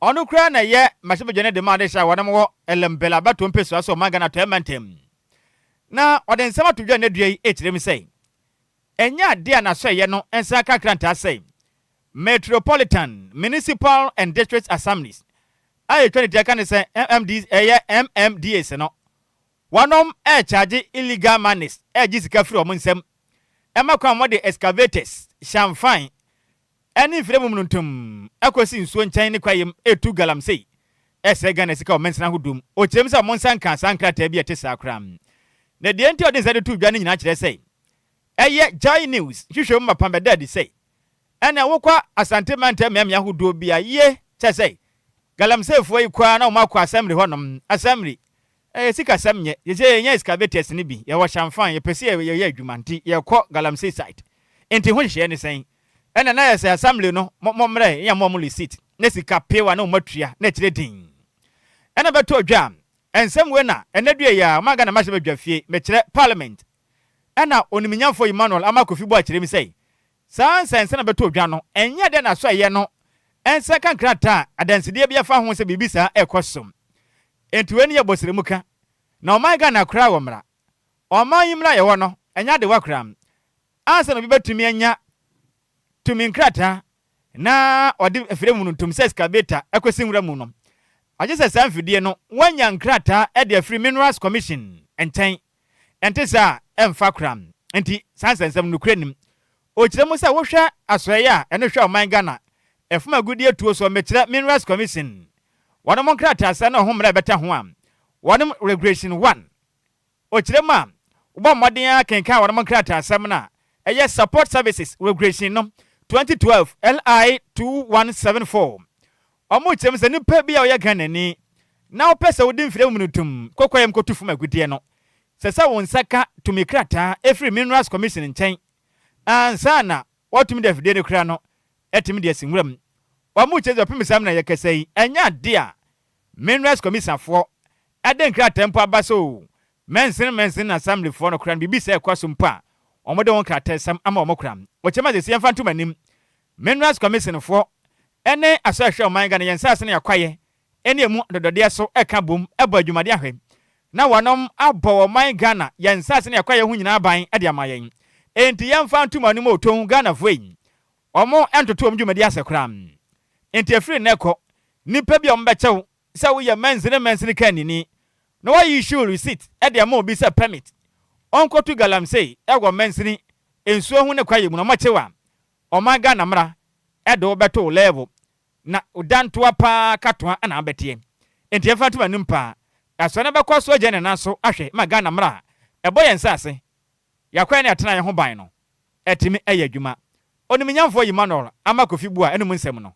Ɔno koraa na ɛyɛ mmarahyɛbadwa no dema adehyɛ a wɔnom wɔ Ellembelle abatoɔ mpɛsua so ɔman Ghana Atɔeɛ Mantam. Na ɔde nsɛm ato dwa nnɛ dua yi rekyerɛ mu sɛ ɛnyɛ adeɛ a n'asɔeɛ no nsa aka krataa sɛ Metropolitan, Municipal and District Assemblies a yɛtwa ne tia ka ne sɛ MMD, ɛyɛ MMDAs no, wɔnom ɛrekyagye illegal monies, ɛregye sika firi wɔn nsam, ɛma kwan wɔde excavators, hyɛnfan, ɛne mfiri mumnuntum ɛkɔsi nsuo nkyɛn ne kwaeɛm ɛretu galamsey, ɛresɛe Ghana sika wɔ mansini ahodoɔ mu. Ɔkyerɛ mu sɛ wɔn nsa nkaa saa nkrataa bi a ɛte saa koraa. Na deɛ nti a ɔde nsa de too dwa no nyinaa kyerɛ sɛ ɛyɛ Joy News nhwehwɛmu mapa bɛda adi sɛ Ɛnna wokɔ Asante mantam mmeammea ahodoɔ bi a, yie, kyerɛ sɛ, galamseyfoɔ yi kɔ ara na wɔakɔ assembly hɔnom, assembly. Ɛyɛ sikasɛm nyɛ. Seesei yɛnnya excavators no bi, yɛwɔ Shamfan, yɛpɛ sɛ yɛyɛ adwuma nti yɛkɔ Galamsey site. Nti ho nhyehyɛeɛ ne sɛn? Ɛna na yɛ sɛ assembly no mo mommrɛ yɛn mmoa mo receipt na sika peewa na wɔatua na akyire dinn. Ɛna bɛtɔɔ dwa a, nsɛm wei na ɛnɛ dua yi ara ɔman Ghana mmarahyɛ badwa fie, mekyerɛ parliament, ɛna onimnyamfoɔ Emmanuel Armah Kofi Buah kyerɛ mu sɛ saa nsɛnsɛm na bɛtɔɔ dwa no ɛnyɛ dɛ na asɔeɛ no nsa ka nkrataa a adansedie bi afa ho sɛ biribi saa ɛrekɔ so. Enti wei no yɛ bɔsrɛmuka. Na ɔman Ghana koraa wɔ mmara. Ɔman yi mmara a yɛwɔ no, ɛnyɛ adewa koraa. Ansa na obi bɛtumi anya tumi nkrataa na ɔde afidie mu no ntom sɛ excavator kɔsi nwura mu no, agye sɛ saa mfidie no wanya nkrataa de afiri Minerals Commission nkyɛn. Ɛnte saa a, ɛmfa koraa. Enti saa nsɛnsɛm no nokorɛ nnim. Ɔkyerɛ mu sɛ wohwɛ asoɛeɛ a ɛno hwɛ ɔman Ghana ɛfam agudeɛ tuo soɔ, mekyerɛ Minerals Commission, wɔnom nkrataasɛm ne ɔho mmara a ɛbɛta ho a, wɔnom Regulation one Ɔkyerɛ mu a, wobɔ mmɔden ara kenkan wɔnom nkrataasɛm no a ɛyɛ Support Services Regulation no 2012 LI 2174. Wɔn kyerɛ mu sɛ nipa bi a ɔyɛ Ghanani na wopɛ sɛ wode mfiri amumunu tum kɔ kwaeɛm kɔtu fam agudeɛ no, sɛ sɛ wo nsa ka tumi krataa ɛfiri Minerals Commission nkyɛn ansa na woatumi de afidie no kura no atumi de asi nwura mu. Wɔn kyerɛ sɛ ɔpem saa mmerɛ a yɛkasa yi, ɛnyɛ adeɛ a Minerals Commissafoɔ de nkrataa mpo aba sɛ oo, mansini mansini assemblyfoɔ no koraa no biribi sɛɛ kɔ so mpo a, wɔde wɔn nkrataasɛm ama wɔn koraa. Wɔkyerɛ mu a seesei yɛmfa nto mo anim, Minerals Commissionfoɔ ne Asɔre Hwɛ Ɔman Ghana yɛn nsaase ne yɛn kwaeɛ ne emu adɔdɔdeɛ so ka bom bɔ adwumaden ahwɛ na wɔnom abɔ ɔman Ghana yɛn nsaase ne yɛn kwaeɛ ho nyinaa ban de ama yɛn. Enti yɛmfa nto mo anim oo, Tohu Ghanafoɔ ei, wɔn ntoto wɔn dwumadi ase koraa. Enti ɛfiri nnɛ kɔ, nnipa bi a wɔbɛkyɛ wo sɛ woyɛ mansini mansini kannini na woayi issue receipt de ama obi sɛ permit ɔnkɔtu galamsey wɔ mansini nsuo ho ne kwaeɛ mu no, wɔkye wo a, ɔman Ghana mmara de wo bɛto wo level na wo dantoa paa katoa na wobɛteɛ. Enti yɛmfa nto m'anim paa, Asɔre no bɛkɔ so agyina ne nan so ahwɛ ma Ghana mmara a ɛbɔ yɛn nsase, yɛn akwan ne atenaeɛ ho ban no atumi ayɛ adwuma. Onimnyamfoɔ Emmanuel Armah Kofi Buah anom nsɛm no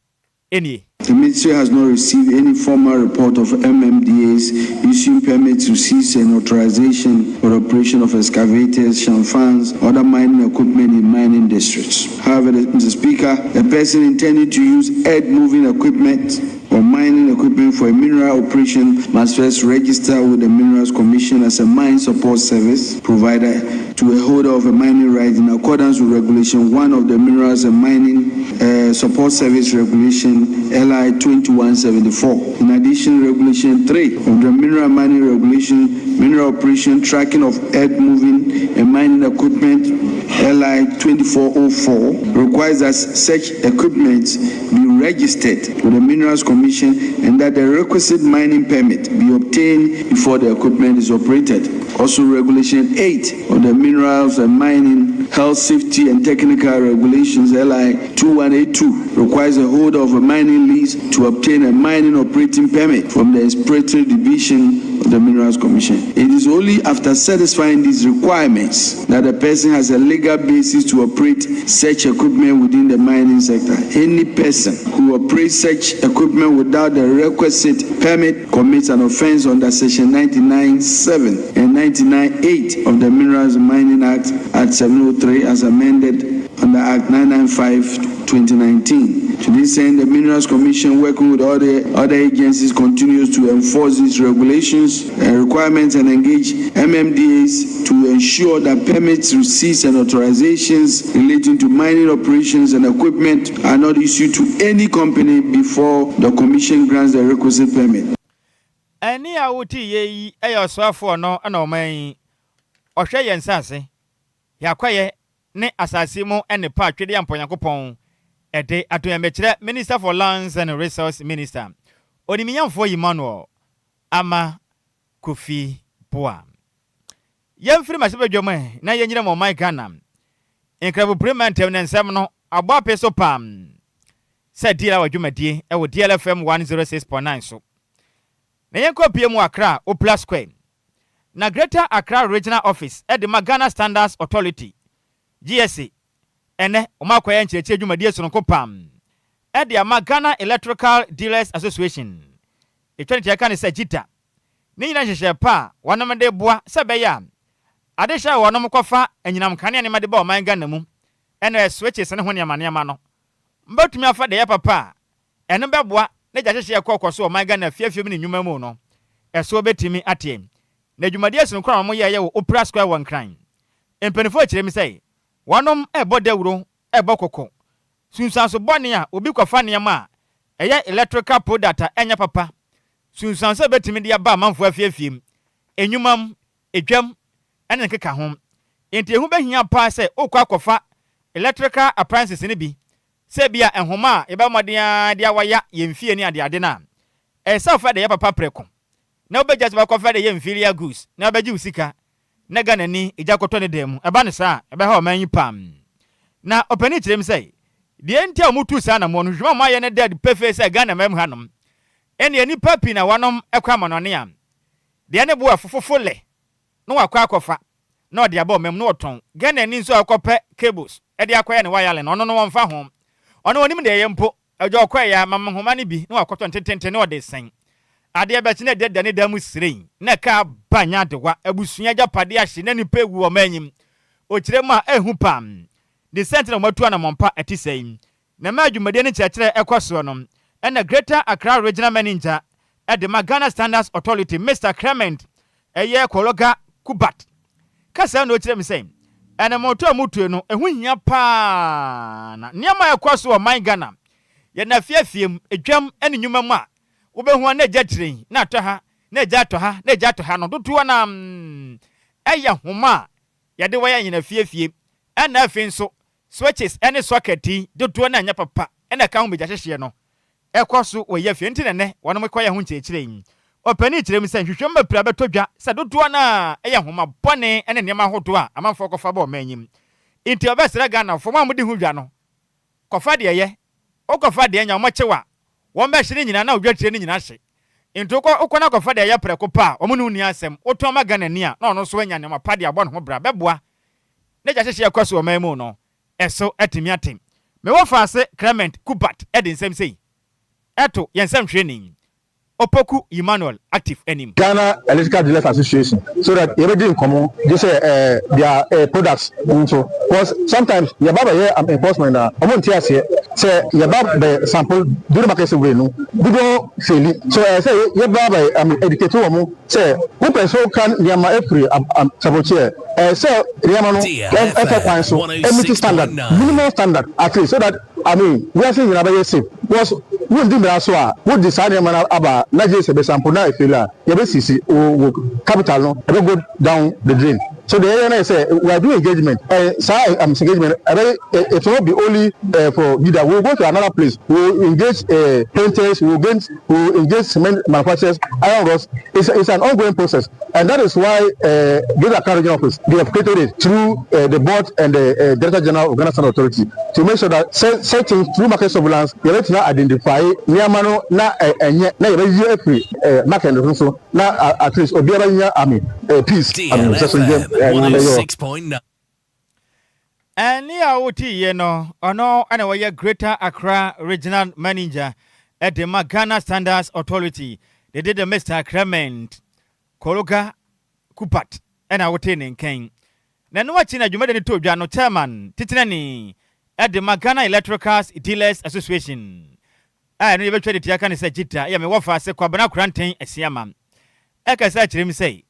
nie. The ministry has not received any formal report of MMDAs issuing permits, receipts and authorization for the operation of excavators, shamfans, other mining equipment in mining districts. However, Mr. Speaker, a person intending to use earth-moving equipment or mining equipment for a mineral operation must first register with the Minerals Commission as a mine support service provider to a holder of a mining right in accordance with Regulation 1 of the Minerals and Mining Support Service Regulation LI 2174. In addition, Regulation 3 of the Mineral Mining Regulation, Mineral Operation Tracking of Earth Moving and Mining Equipment LI 2404 requires that such equipment be registered with the Minerals Commission and that the requisite mining permit be obtained before the equipment is operated. Also, Regulation 8 of the Minerals and Mining Health, Safety and Technical Regulations LI 2182 requires a holder of a mining lease to obtain a mining operating permit from the Inspectorate Division of the Minerals Commission. It is only after satisfying these requirements that a person has a legal basis to operate such equipment within the mining sector. Any person who operates such equipment without the requisite permit commits an offense under Section 99.7 and 99.8 of the Minerals and Mining Act at 703 as amended under Act 995 2019. To this end, the Minerals Commission, working with other, other agencies, continues to enforce these regulations and requirements and engage MMDAs to ensure that permits, receipts, and authorizations relating to mining operations and equipment are not issued to any company before the Commission grants the requisite permit. Ɛnne a wotiiɛ yi yɛ ɔsoafoɔ no na ɔman yi ɔhwɛ yɛn nsase, yɛn akwaeɛ ne asase mu nnepa a Twedeampɔ Nyankopɔn de ato yɛn mekyerɛ Minister for Lands and Resource Minister Onimnyamfoɔ Emmanuel Armah Kofi Buah. Yɛmfiri mmarahyɛbadwam ɛ na yɛnyina mu ɔman Ghana Nkraboprem mantam ne nsɛm no abɔ ape so pam sɛ DL wɔ dwumadie wɔ DLFM 106.9 so. Na yɛnkɔ pie mu Accra Opla Square. Na Greater Accra Regional Office de ma Ghana Standards Authority, GSA, ɛnnɛ wɔn akɔyɛ nkyerɛkyerɛ dwumadie sononko pam de ama Ghana Electrical Dealers Association, ɛtwa ne tia ka ne sɛ GIDA. Ne nyinaa nhyehyɛɛ pa a wɔnom de boa sɛ ɛbɛyɛ a adehyɛ a wɔnom kɔfa anyinam nkanea nneɛma de ba ɔman Ghana mu ɛna switches ne ho nneɛma nneɛma no mbɛtumi afa deɛ ɛyɛ papa a ɛno bɛboa na gya hyehyeɛ kɔ kɔ so ɔman Ghana afiafie mu ne nnwuma mu no ɛso bɛtumi ateɛ. Na dwumadie sononko a wɔn yɛɛyɛ wɔ Opera Square wɔ Nkran, mpanimfoɔ kyerɛ mu sɛ wɔnom ɛbɔ dawuro, ɛbɔ kɔkɔ sunsuanso bɔne a obi kɔfa nneɛma a ɛyɛ electrical product a ɛnyɛ papa, sunsuanso a ɛbɛtumi de aba amanfoɔ afiefie mu, enwuma mu, edwam ɛne nkeka ho. Nti ehu bɛhia paa sɛ okɔ akɔfa electrical appliances no bi sɛ bi a nhoma a yɛbɛ mmɔden ara de awaya yɛn fie ne adeade no a, ɛsɛ sɛ ɔfa de yɛ papa prɛko na wobɛgya sɛ bakɔfa de yɛ inferior goods na wobɛgye wo sika na Ghana ni egya kɔtɔ ne dan mu. Ɛba ne saa a, ɛbɛha ɔman yi pam. Na ɔpanin kyerɛ mu sɛ deɛ nti a wɔtu saa anammɔn no, hwehwɛmu a wɔayɛ no da adi pefee sɛ Ghana man mu hanom ɛne nnipa pii na wɔnom kɔ amanɔne a deɛ ne bo ɛfofofo lɛ na wakɔ akɔfa na ɔde aba ɔman mu na ɔtɔn. Ghana ni nso a ɔkɔpɛ cables ɛde akɔyɛ ne wiring no, ɔno no wɔmfa ho, ɔno onim deɛ ɛyɛ mpo. Ɛgya ɔkɔɛ yɛ ama nhoma no bi na wakɔtɔ ntententen na ɔde sɛn adeɛ bɛkye na ɛdeda ne dan mu siren na ɛka ba nya adewa abusua agyapadeɛ ahye na nipa ewu ɔman enyim. Okyerɛ mu a ehu pam de sɛnti na wɔatu anammɔmpa ɛte sɛ yi. Na mmaa dwumadie no nkyerɛkyerɛ ɛkɔ soɔ no, ɛna Greater Accra Regional Manager ɛde ma Ghana Standards Authority, Mr Clement ɛyɛ Kologa Kubat, kasa na ɔkyerɛ mu sɛ ɛnamɔto a mutue no ɛho hia paa na nneɛma a ɛkɔ so wɔ man Ghana yɛn afiafie mu, edwam ne nnwuma mu a wobɛhu a na agya tiren na atɔ ha na agya atɔ ha na agya atɔ ha no, dodoɔ na ɛyɛ nhoma a yɛde wɔyɛ nyina fiefie, ɛna afei nso switches ne socket yi dodoɔ no anyɛ papa ɛna ɛka ho megya hyehyeɛ no ɛkɔ so wɔ yɛ fie. Nti nɛnɛ wɔnom kɔyɛ ho nkyerɛkyerɛ yi, ɔpanin kyerɛ mu sɛ nhwehwɛmu bɛpira bɛtɔ dwa sɛ dodoɔ no a ɛyɛ nhoma bɔne ne nneɛma ahodoɔ a amanfoɔ kɔfa bɔ ɔman anim. Nti ɔbɛsrɛ Ghanafoɔ, mo a mode ho dwa no, kɔfa deɛ yɛ wokɔfa deɛ nya wɔmɔkyew a wɔn bɛhye no nyinaa na wodwa tire no nyinaa hye. Nti wokɔ na kɔfa deɛ ɛyɛ prɛko pa a wɔn ne wo ni asɛm, wotɔn ma Ghana ni a na ɔno nso anya nneɛma pa de abɔ ne ho bra bɛboa ne gya hyehyɛ ɛkɔ so ɔman mu no ɛso atumi ate. Mewɔ faase Clement Kubat ɛde nsɛm sei ɛto yɛn nsɛmtwerɛni Opoku Emmanuel Active anim. Ghana Electrical Dealers Association, so that yɛbɛdi nkɔmɔ gye sɛ their products nso, because sometimes yɛba bɛyɛ enforcement a, ɔmo nte aseɛ sɛ yɛba bɛ sample during market survey no, dodoɔ fail. So ɛyɛ sɛ yɛba bɛ educate wɔn sɛ wopɛ sɛ woka nneɛma efiri sabokyeɛ, ɛyɛ sɛ nneɛma no ɛfɛ kwan so ɛmeet standard, minimum standard at least, so that, I mean, wiase nyinaa bɛyɛ safe, because wondi mmara so a wodi saa nneɛma no aba na gye sɛ bɛsample na efail a, yɛbɛsisi wo capital no, ɛbɛ go down the drain. So the area yɛ sɛ we are doing engagement, saa engagement ɛbɛ it will not be only for leader. We will go to another place, we will engage painters, we will engage cement manufacturers, iron rods. It's an ongoing process, and that is why Greater Accra Regional Office, they have created it through the board and the Director General of Ghana Standard Authority to make sure that certain through market surveillance yɛbɛtumi identify nneɛma no na ɛnyɛ na yɛbɛyi afiri market no so na at least obiara nya, I mean, peace, I mean, sɛ so DLFM 106.9. Ɛne a wotiiɛ no, ɔno ɛna wɔyɛ Greater Accra Regional Manager ɛde ma Ghana Standards Authority de de Mr Clement Koroga Kupat ɛna wotee ne nkan. Na ɛno akyi na dwumadi no to dwa no, chairman titenani ɛde ma Ghana Electricals Dealers Association a ɛno yɛbɛtwa de tia ka ne sɛ GYEEDA, yɛ mewɔ fa ase Kwabena Koranten Asiama, ɛkasa kyerɛ mu sɛ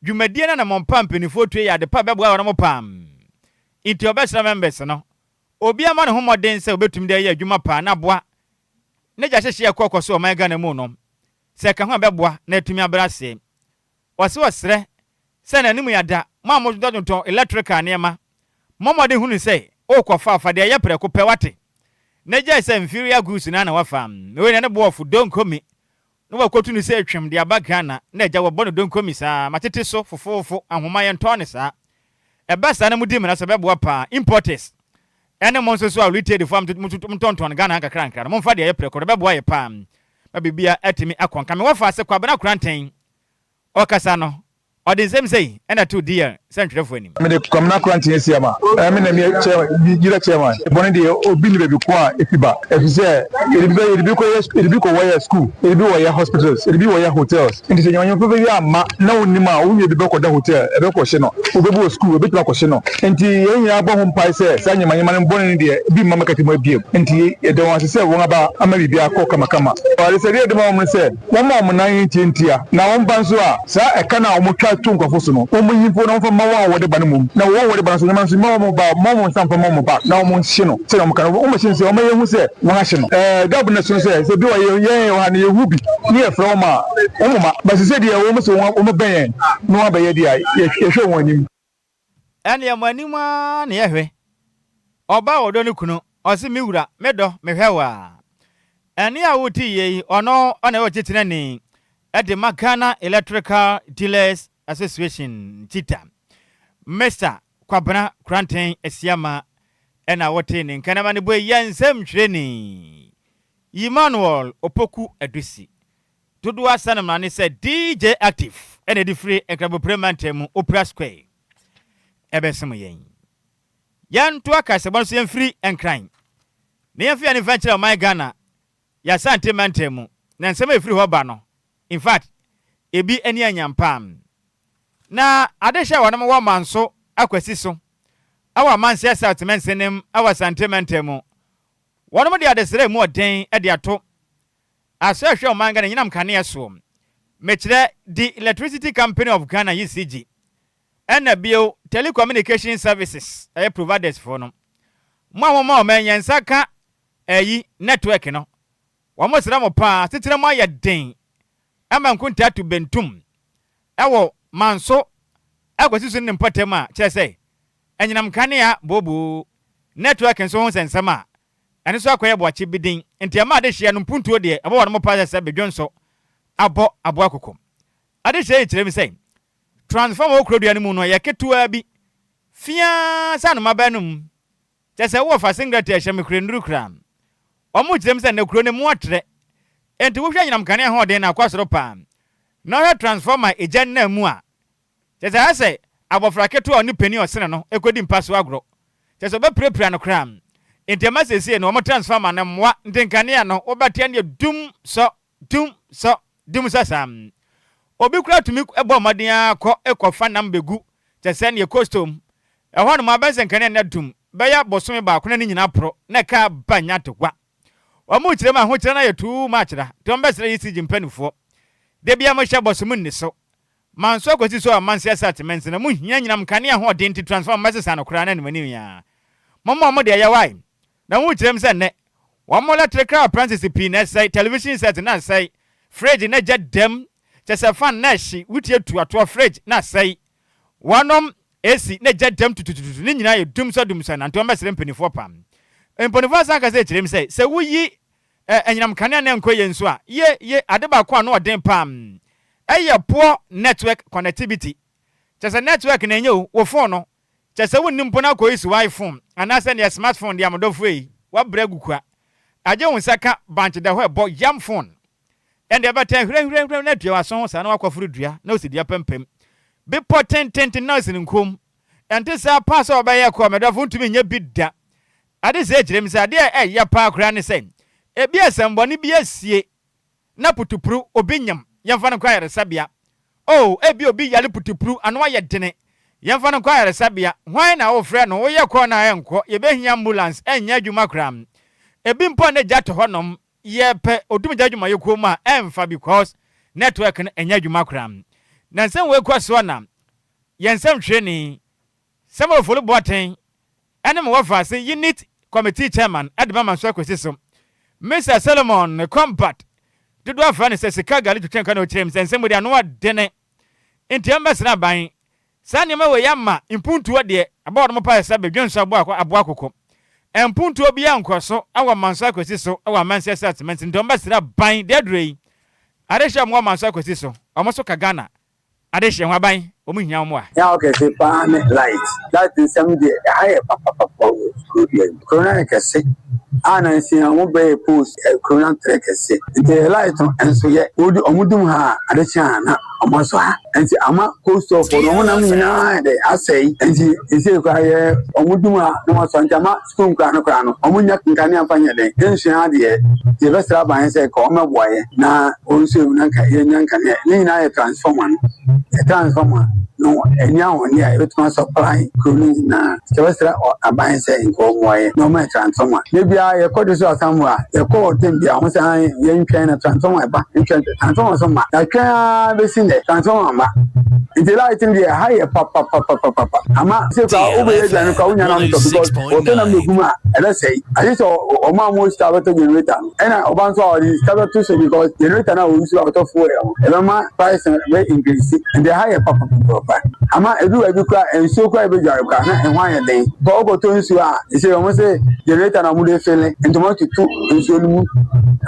dwumadie no na mpanimfoɔ tue yɛ ade pa bɛboa wɔn mo pam. Nti ɔbɛsrɛ members no, obi ama ne ho mmɔden sɛ obɛtumi de ayɛ adwuma paa na aboa ne gya hyehyɛ ɛkɔ kɔ so ɔman Ghana mu no, sɛ ɛka ho a bɛboa na atumi abrɛ aseɛ. Wɔse wɔsrɛ sɛ n'anim yɛada mo a mototɔn electrical nneɛma, mmɔmmɔden hunu sɛ wokɔfa afa deɛ ɛyɛ prɛko pɛ wate na gyae sɛ inferior goods na na wafa na wei na ne boɔfo donkomi na wakɔtu no sɛ atwam de aba Ghana na agya wɔbɔ no donkomi saa matete so fofoofo ahoma yɛntɔn ne saa. Ɛba saa na mudi mmara sɛ bɛboa paa. Importers ɛne mo nso so a retailfoɔ a motɔntɔn Ghana nkakra nkra no, momfa deɛ ɛyɛ prɛko no, bɛboa yɛ paa ma biribia atumi akɔ nka. Mewɔ fa ase Kwabena Koranten ɔkasa no. Ɔde nsɛm sei na ɛtoo DL sɛntwerɛfoɔ anim. Mede Kwamina Koranteng Asiamah, me na meyɛ chairman, Yira chairman. Bɔne deɛ obi nni baabi ko a efi ba, efisɛ yɛde bi bɛ yɛde bi kɔ yɛ yɛde bi kɔ wɔ yɛ school, yɛde bi wɔ yɛ hospitals, yɛde bi wɔ yɛ hotels. Nti sɛ nyamanyama papa bi amma na wonnim a, wo nua bi bɛkɔ da hotel, ɛbɛkɔ hye no, obebi wɔ school, ebetumi akɔ hye no. Nti yɛn nyinaa bɔ ho mpae sɛ saa nyamanyama no bɔne no deɛ ebi mma Makati mu abiem. Nti yɛda wɔn ase sɛ wɔn aba ama biribiara kɔ kamakama. Adesrɛdeɛ a yɛde ma wɔn ne sɛ, Wɔmma wɔn nan ntiantia, na wɔmpa nso a, saa ɛka no a wɔtwa to nkurɔfo so no, wɔnyi mpo na wɔmfa mma wɔn a wɔde ba no mmom, na wɔn a wɔde ba no nso, nneɛma no nso, mma wɔn ba, mma wɔn nsa mfa mma wɔn ba, na wɔnhye no sɛnea wɔka no, wɔmmɛhye no sɛ wɔma yɛahu sɛ wɔahye no. Ɛɛ, gap no so sɛ, sɛ bi wɔ yɛn yɛn wɔ ha no, yɛhu bi ne yɛfrɛ wɔn a, wɔmma, but seesei deɛ wɔn sɛ wɔbɛn yɛn na wɔabɛyɛ deɛ a, yɛhwɛ wɔn anim. Ɛnneɛ mo anim ara na yɛhwɛ. Ɔbaa a ɔdɔ ne kunu, ɔse, Me wura, me dɔ, mehwɛ wo a. Ɛnne a wote yei, ɔno na ɛyɛ ɔtitenani de ma Ghana Electrical Dealers Association, GIDA, Mister Kwabena Koranteng Asiamah na wotee ne nka. N'amanebɔ yi yɛ nsɛmtwerɛni Emmanuel Opoku Adusi. Dodoɔ asane mmara ne sɛ DJ Active na ɛde firi Nkrabopire mantam mu Opera Square ɛbɛsom yɛn. Yɛntoa kaseɛbɔ no so yɛmfiri Nkran na yɛmfa yɛn ani mfa nkyerɛ ɔman Ghana yɛ Asante mantam mu na nsɛm a ɛfiri hɔ ba no in fact ebi ani anyam paa. Na adehyɛ a wɔnom wɔ Manso Akwasi so ɛwɔ Amanseɛ South mansinim ɛwɔ Asante mantam mu wɔnom de adesrɛ a ɛmu ɔden de ato Asɔ ɛhwɛ ɔman Ghana anyinam nkanea soɔ. Mekyerɛ The Electricity Company of Ghana, ECG, ɛna bio Telecommunication Services, ɛyɛ providers foɔ no. Mo a moma ɔman yɛn nsa ka ɛyi, network no, wɔn srɛ mo paa, asetena mu ayɛ den ɛma nkontaa tu bentum ɛwɔ Manso ɛkɔsi so ne ne mpɔtam a, kyerɛ sɛ anyinam nkanea booboo, network nso ho nsɛnsɛm a Ɛno nso akɔyɛ boakye bi den, enti ɛma adehyeɛ no mpuntuo deɛ ɛbɔ wɔn paa sɛ sɛ bedwonsɔ abɔ aboa koko. Adehyeɛ yi kyerɛ mu sɛ transformer wɔ kurodua no mu no yɛ ketewaa bi, fiaa sɛ anoma bɛ anom. Kyerɛ sɛ wowɔ fa singlet a ɛhyɛ me kura nnuru koraa. Wɔn kyerɛ mu sɛ nnɛ kuro no mu atrɛ, enti wohwɛ anyinam kanea ahoɔden no akɔ soro paa. Na wohwɛ transformer a egya nna mu a, Kyerɛ sɛ, ayɛ sɛ abofra ketewa a ɔne panin a ɔsene no rekodi mpa so agorɔ. Kyerɛ sɛ, ɔbɛpirapira no koraa. Enti ɛma seesei no, wɔn transformer no mmoa nti nkanea no, wobɛte ɛnneɛ dum sɔ, dum sɔ, dum sɔ saa. Obi koraa tumi bɔ mmɔden ara kɔ kɔfa nam bɛgu, kyerɛ sɛ neɛ coastal mu. Ɛhɔ nom abɛn sɛ nkanea no adum bɛyɛ bosome baako na ne nyinaa porɔ na ɛka ba nya adewa. Wɔn rekyerɛ mu ahokyerɛ no ayɛ too much da, nti wɔbɛsrɛ ECG mpaninfoɔ. Da biara mohyɛ bɔ so monni so. Manso akosi so a manse asate mɛnsena mu hia nyinam nkanea ahoɔden nti transformer mɛsesa no koraa na anim anim yi ara momma wɔn deɛ ɛyɛ wai na ho kyerɛ m sɛ nnɛ wɔn electrical appliances pii na ɛsɛe television set na asɛe fridge na gya dam kyɛ sɛ fan na ɛhye wutie tu atoɔ fridge na asɛe wɔnom AC na gya dam tutututu ne nyinaa yɛ dum sɔ dum sɔ na nti wɔn bɛsrɛ mpanifoɔ paa mpanifoɔ asan kasa kyerɛ m sɛ sɛ woyi Ɛ, anyinam kanea na ɛnkɔ yie nso a, ye, ye, ade baako a ano ɔden paa mm, ɛyɛ poor network connectivity. Kyerɛ sɛ network na ɛnyɛ o, wo phone no, kyerɛ sɛ wonni mpo na akɔ use wo iPhone anaasɛ neɛ smart phone deɛ amodɔfoɔ ei, wabrɛ agu kwa. Agye wo nsa ka bankye da hɔ ɛbɔ yam phone. Ɛnde ɛbɛtɛn hwirɛhwirɛhwirɛ na atua w'aso ho saa na wakɔforo dua na osi dua pampam. Bepɔ tententen na osi ne nkom. Ɛnte saa paa sɛ wɔbɛyɛ kɔ, medɔfo wontumi nyɛ bi da. Ade sɛɛ kyerɛ me sɛ adeɛ a ɛyɛ paa koraa ne sɛ ebia asɛmmɔne bi asie na putupru obi nyem, yɛmfa no nkɔ ayaresabea. Oh, ebia obi yare putupru, ano ayɛ dene, yɛmfa no nkɔ ayaresabea. Hwan na wofrɛ no? Woyɛ kɔɔ no a ɛnkɔ, yɛbɛhia ambulance, ɛnyɛ adwuma koraa. Ebi mpo a na gya tɔ hɔnom, yɛpɛ odumgya adwumayɛkuo mu a, ɛmfa because network no ɛnyɛ adwuma koraa. Na nsɛm wei kɔ soɔ na yɛn nsɛmtwerɛni Samuel Ofori Boateng ne me wɔfa ase Unit Committee Chairman de ma Mansour Kwesi so. Mister Solomon Combat, dodoɔ afrɛ no sɛ Sika Gari twetwe nka na ɔkyerɛ mu sɛ nsɛm wei deɛ ano ɔdene nti ɛmbɛsra aban. Saa nneɛma wei ama mpuntuo deɛ ɛbɔ wɔn pae sɛ bedwonsɔ aboa aboa koko. Mpuntuo biara nkɔ so wɔ Mansour Kwesi so wɔ Amansie South Mansin nti wɔbɛsrɛ aban deɛ aduro yi adehyɛ wɔn wɔ Mansour Kwesi so wɔn nso ka Ghana Adehyeɛ ho aban, wɔn hia wo mmoa. Nea ɔkɛse paa ne light. Light nsɛm deɛ ɛha yɛ papapapa wɔ kuro dua yi mu. Kuro no ayɛ kɛse. A nansa yi ɔmo bɛyɛ post kuro no atrɛ kɛse nti light no nso yɛ wodi ɔmo dum ha a ade kye a na ɔmo asɔ ha nti ama cold store fo no ɔmo nam nyinaa de asɛe nti ɛsei koraa yɛ ɔmo dum ha na ɔmo asɔ nti ama sukuu nkora no koraa no ɔmo nya nkanea mfa nyɛ dɛn nsua adeɛ. Nti yɛbɛsrɛ aban sɛ ka ɔmɛboa yɛ na ɔnsuo mu na nka yɛnya nkanea. Ne nyinaa yɛ transformer no, yɛ transformer no ɛni ahoɔden a yɛbɛtumi asupply kuro no nyinaa. Yɛbɛsrɛ aban sɛ nka ɔmmoa yɛ na ɔma yɛ transformer. Ne biara yɛkɔ de so asambo a yɛkɔ ɔtɛm bi a ɔmo sɛ yɛntwɛn na transformer ɛba, ntwɛn transformer so ma yɛatwɛn ara bɛsi nnɛ transformer ma. Nti light no deɛ ha yɛ papapapapapa ama sɛ kora wobɛyɛ aduane kora wonya nam tɔ because wɔtɔ nam bɛgu mu a ɛbɛsɛe agye sɛ ɔmo a mo sika bɛtɔ generator no ɛna ɔba nso a ɔde sika bɛto so because generator no a wɔyi so a ɔtɔ fuel no ɛbɛma price no bɛ increase. Nti ha yɛ papapapapa ama edu baabi kora nsuo kora ebɛdware kora na ɛho ayɛ den kɔ ɔkɔtɔ nsuo a ɛsɛ ɔmo sɛ generator na ɔmo de fill nti ɔmo atutu nsuo no mu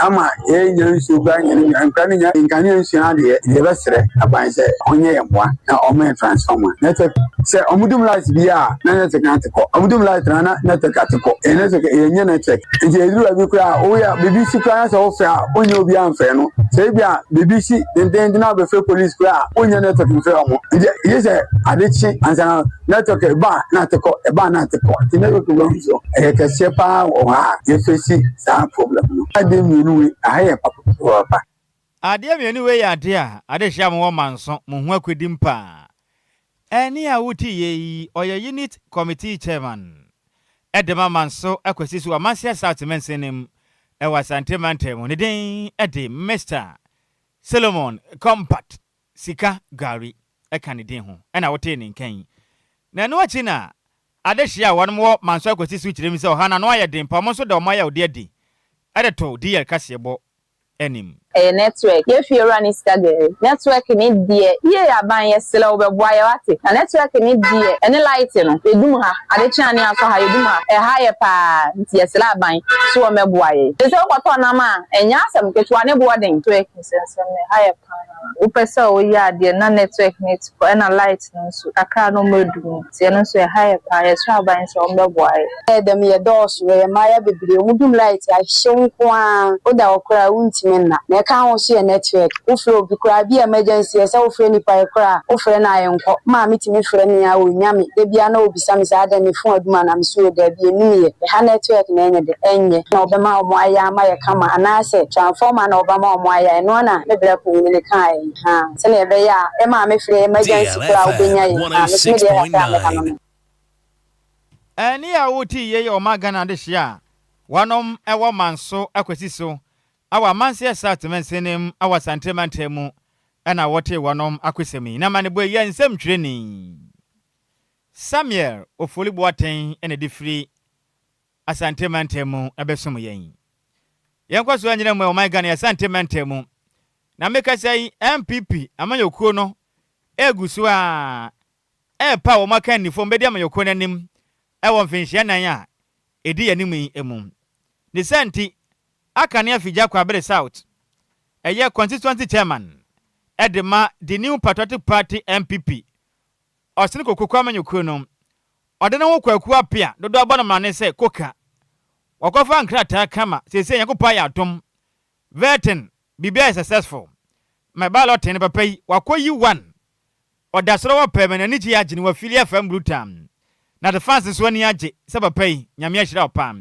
ama yɛnya nsuo kora nyɛ ne nkora ne nya nkanea nsua adeɛ. Yɛbɛsrɛ aban sɛ ɔnyɛ yɛn mmoa na ɔmo yɛ transformer network sɛ ɔmo dum light bi a na network na ate kɔ, ɔmo dum light na na network ate kɔ, ɛyɛ network yɛnyɛ network. Nti eduru baabi kora a woyɛ biribi si kora na sɛ wofrɛ a wonyɛ obi amfrɛ no sɛ ebi a biribi si dendenden na abɛfrɛ police kora a wonyɛ network mfrɛ ɔmo. Nti yɛ sɛ ade kye ansa na network ɛba na ate kɔ, ɛba na ate kɔ. Nti network wɔ nso ɛyɛ kɛseɛ paa wɔ hɔ a yɛfɛsi saa problem no. Adeɛ mmienu wei aha yɛ papapapa. Adeɛ mmienu wei yɛ adeɛ a adehyia mo wɔ Manso mo ho akɔdim paa. Ɛne a wote yɛ yi ɔyɛ unit committee chairman ɛde ma Manso akɔsi so Amanseɛ South mansin ɛwɔ Asante mantam mu. Ne din ɛde Mr Solomon Compat Sika Gari ɛka ne din ho ɛna wotee ne nkan. Na ɛno akyi na adehyia a wɔnom wɔ Manso akɔsi so kyerɛ mu sɛ ɔha na no ayɛ den pa ɔmo nso da ɔmo ayɛ ɔde adi ɛde to DL kaseɛbɔ anim. Ɛyɛ network. Yɛfie wura ne sika gari network ne deɛ yie aban yɛsrɛ wo bɛboa yɛ wate na network ne deɛ ɛne light no yɛdum ha ade kyea ne asɔ ha yɛdum ha ɛha yɛ paa. Nti yɛsrɛ aban so wɔ mɛboa yɛ te sɛ wokɔtɔ nam a ɛnyɛ asɛm ketewa ne boɔ den. Network nsɛnsɛm no ha yɛ paa. Wopɛ sɛ woyɛ adeɛ na network ne ti kɔ ɛna light no nso kakra no ɔmo adum nti ɛno nso ɛha yɛ paa. Yɛsrɛ aban sɛ ɔmo bɛboa yɛ. Ɛyɛ dɛm yɛ dɔɔso yɛyɛ mmaayɛ bebree ɔmo dum light ahyew nko ara woda hɔ koraa wontumi nna na ɛka ho so yɛ network. Wofrɛ obi koraa bi emergency ɛsɛ wofrɛ nipa yɛ koraa wofrɛ no a yɛnkɔ maa metumi frɛ me a onya me da bia na obisa me saa dɛ me phone adum anam so yɛ daabi enum yɛ ɛha network na ɛnyɛ de ɛnyɛ na ɔbɛma ɔmo ayɛ ama yɛ kama anaasɛ transformer na ɔbɛma ɔmo ayɛ ɛno na me brɛ panyin ne kaa yɛ ha sɛnea ɛbɛyɛ a ɛmaa me frɛ emergency koraa wobɛnya yɛ ha me so me deɛ kakra mɛka no. Ɛne a wote yie yɛ ɔma Ghana de hyia a wɔnom ɛwɔ Manso akɔsi so awɔ Amanseɛ South mansinim awɔ Asante mantam mu ɛna wɔte wɔnom akɔsɛm yi na ma ne bɔ yɛ nsɛm twerɛni Samuel Ofoli Boateng ɛna de firi Asante mantam mu ɛbɛsom yɛn. Yɛnkɔ so anyina mu ɔman Ghana Asante mantam mu na mekasa yi NPP amanyɔkuo no egu so a ɛɛpa wɔn aka nnifo bɛdi amanyɔkuo no anim ɛwɔ mfinhyia 4 a ɛdi yɛn anim yi mu. Ne sɛ nti aka ne Afigya Kwabere South ɛyɛ constituency chairman ɛde ma the New Patriotic Party, NPP, ɔsene kokoko amanyɔkuo no ɔde ne ho Kwaku Apia dodo abɔ no mmane sɛ koka wɔkɔfa nkrataa kama. Seesei Nyankopɔn ayɛ adom, vetting biribi ayɛ successful ma balloting no papa yi wakɔ yi one ɔda soro wɔ pɛɛ ma n'ani gye agye ne wafili afam brutam na the fans nso ani agye sɛ papa yi Nyame ahyira wo paa.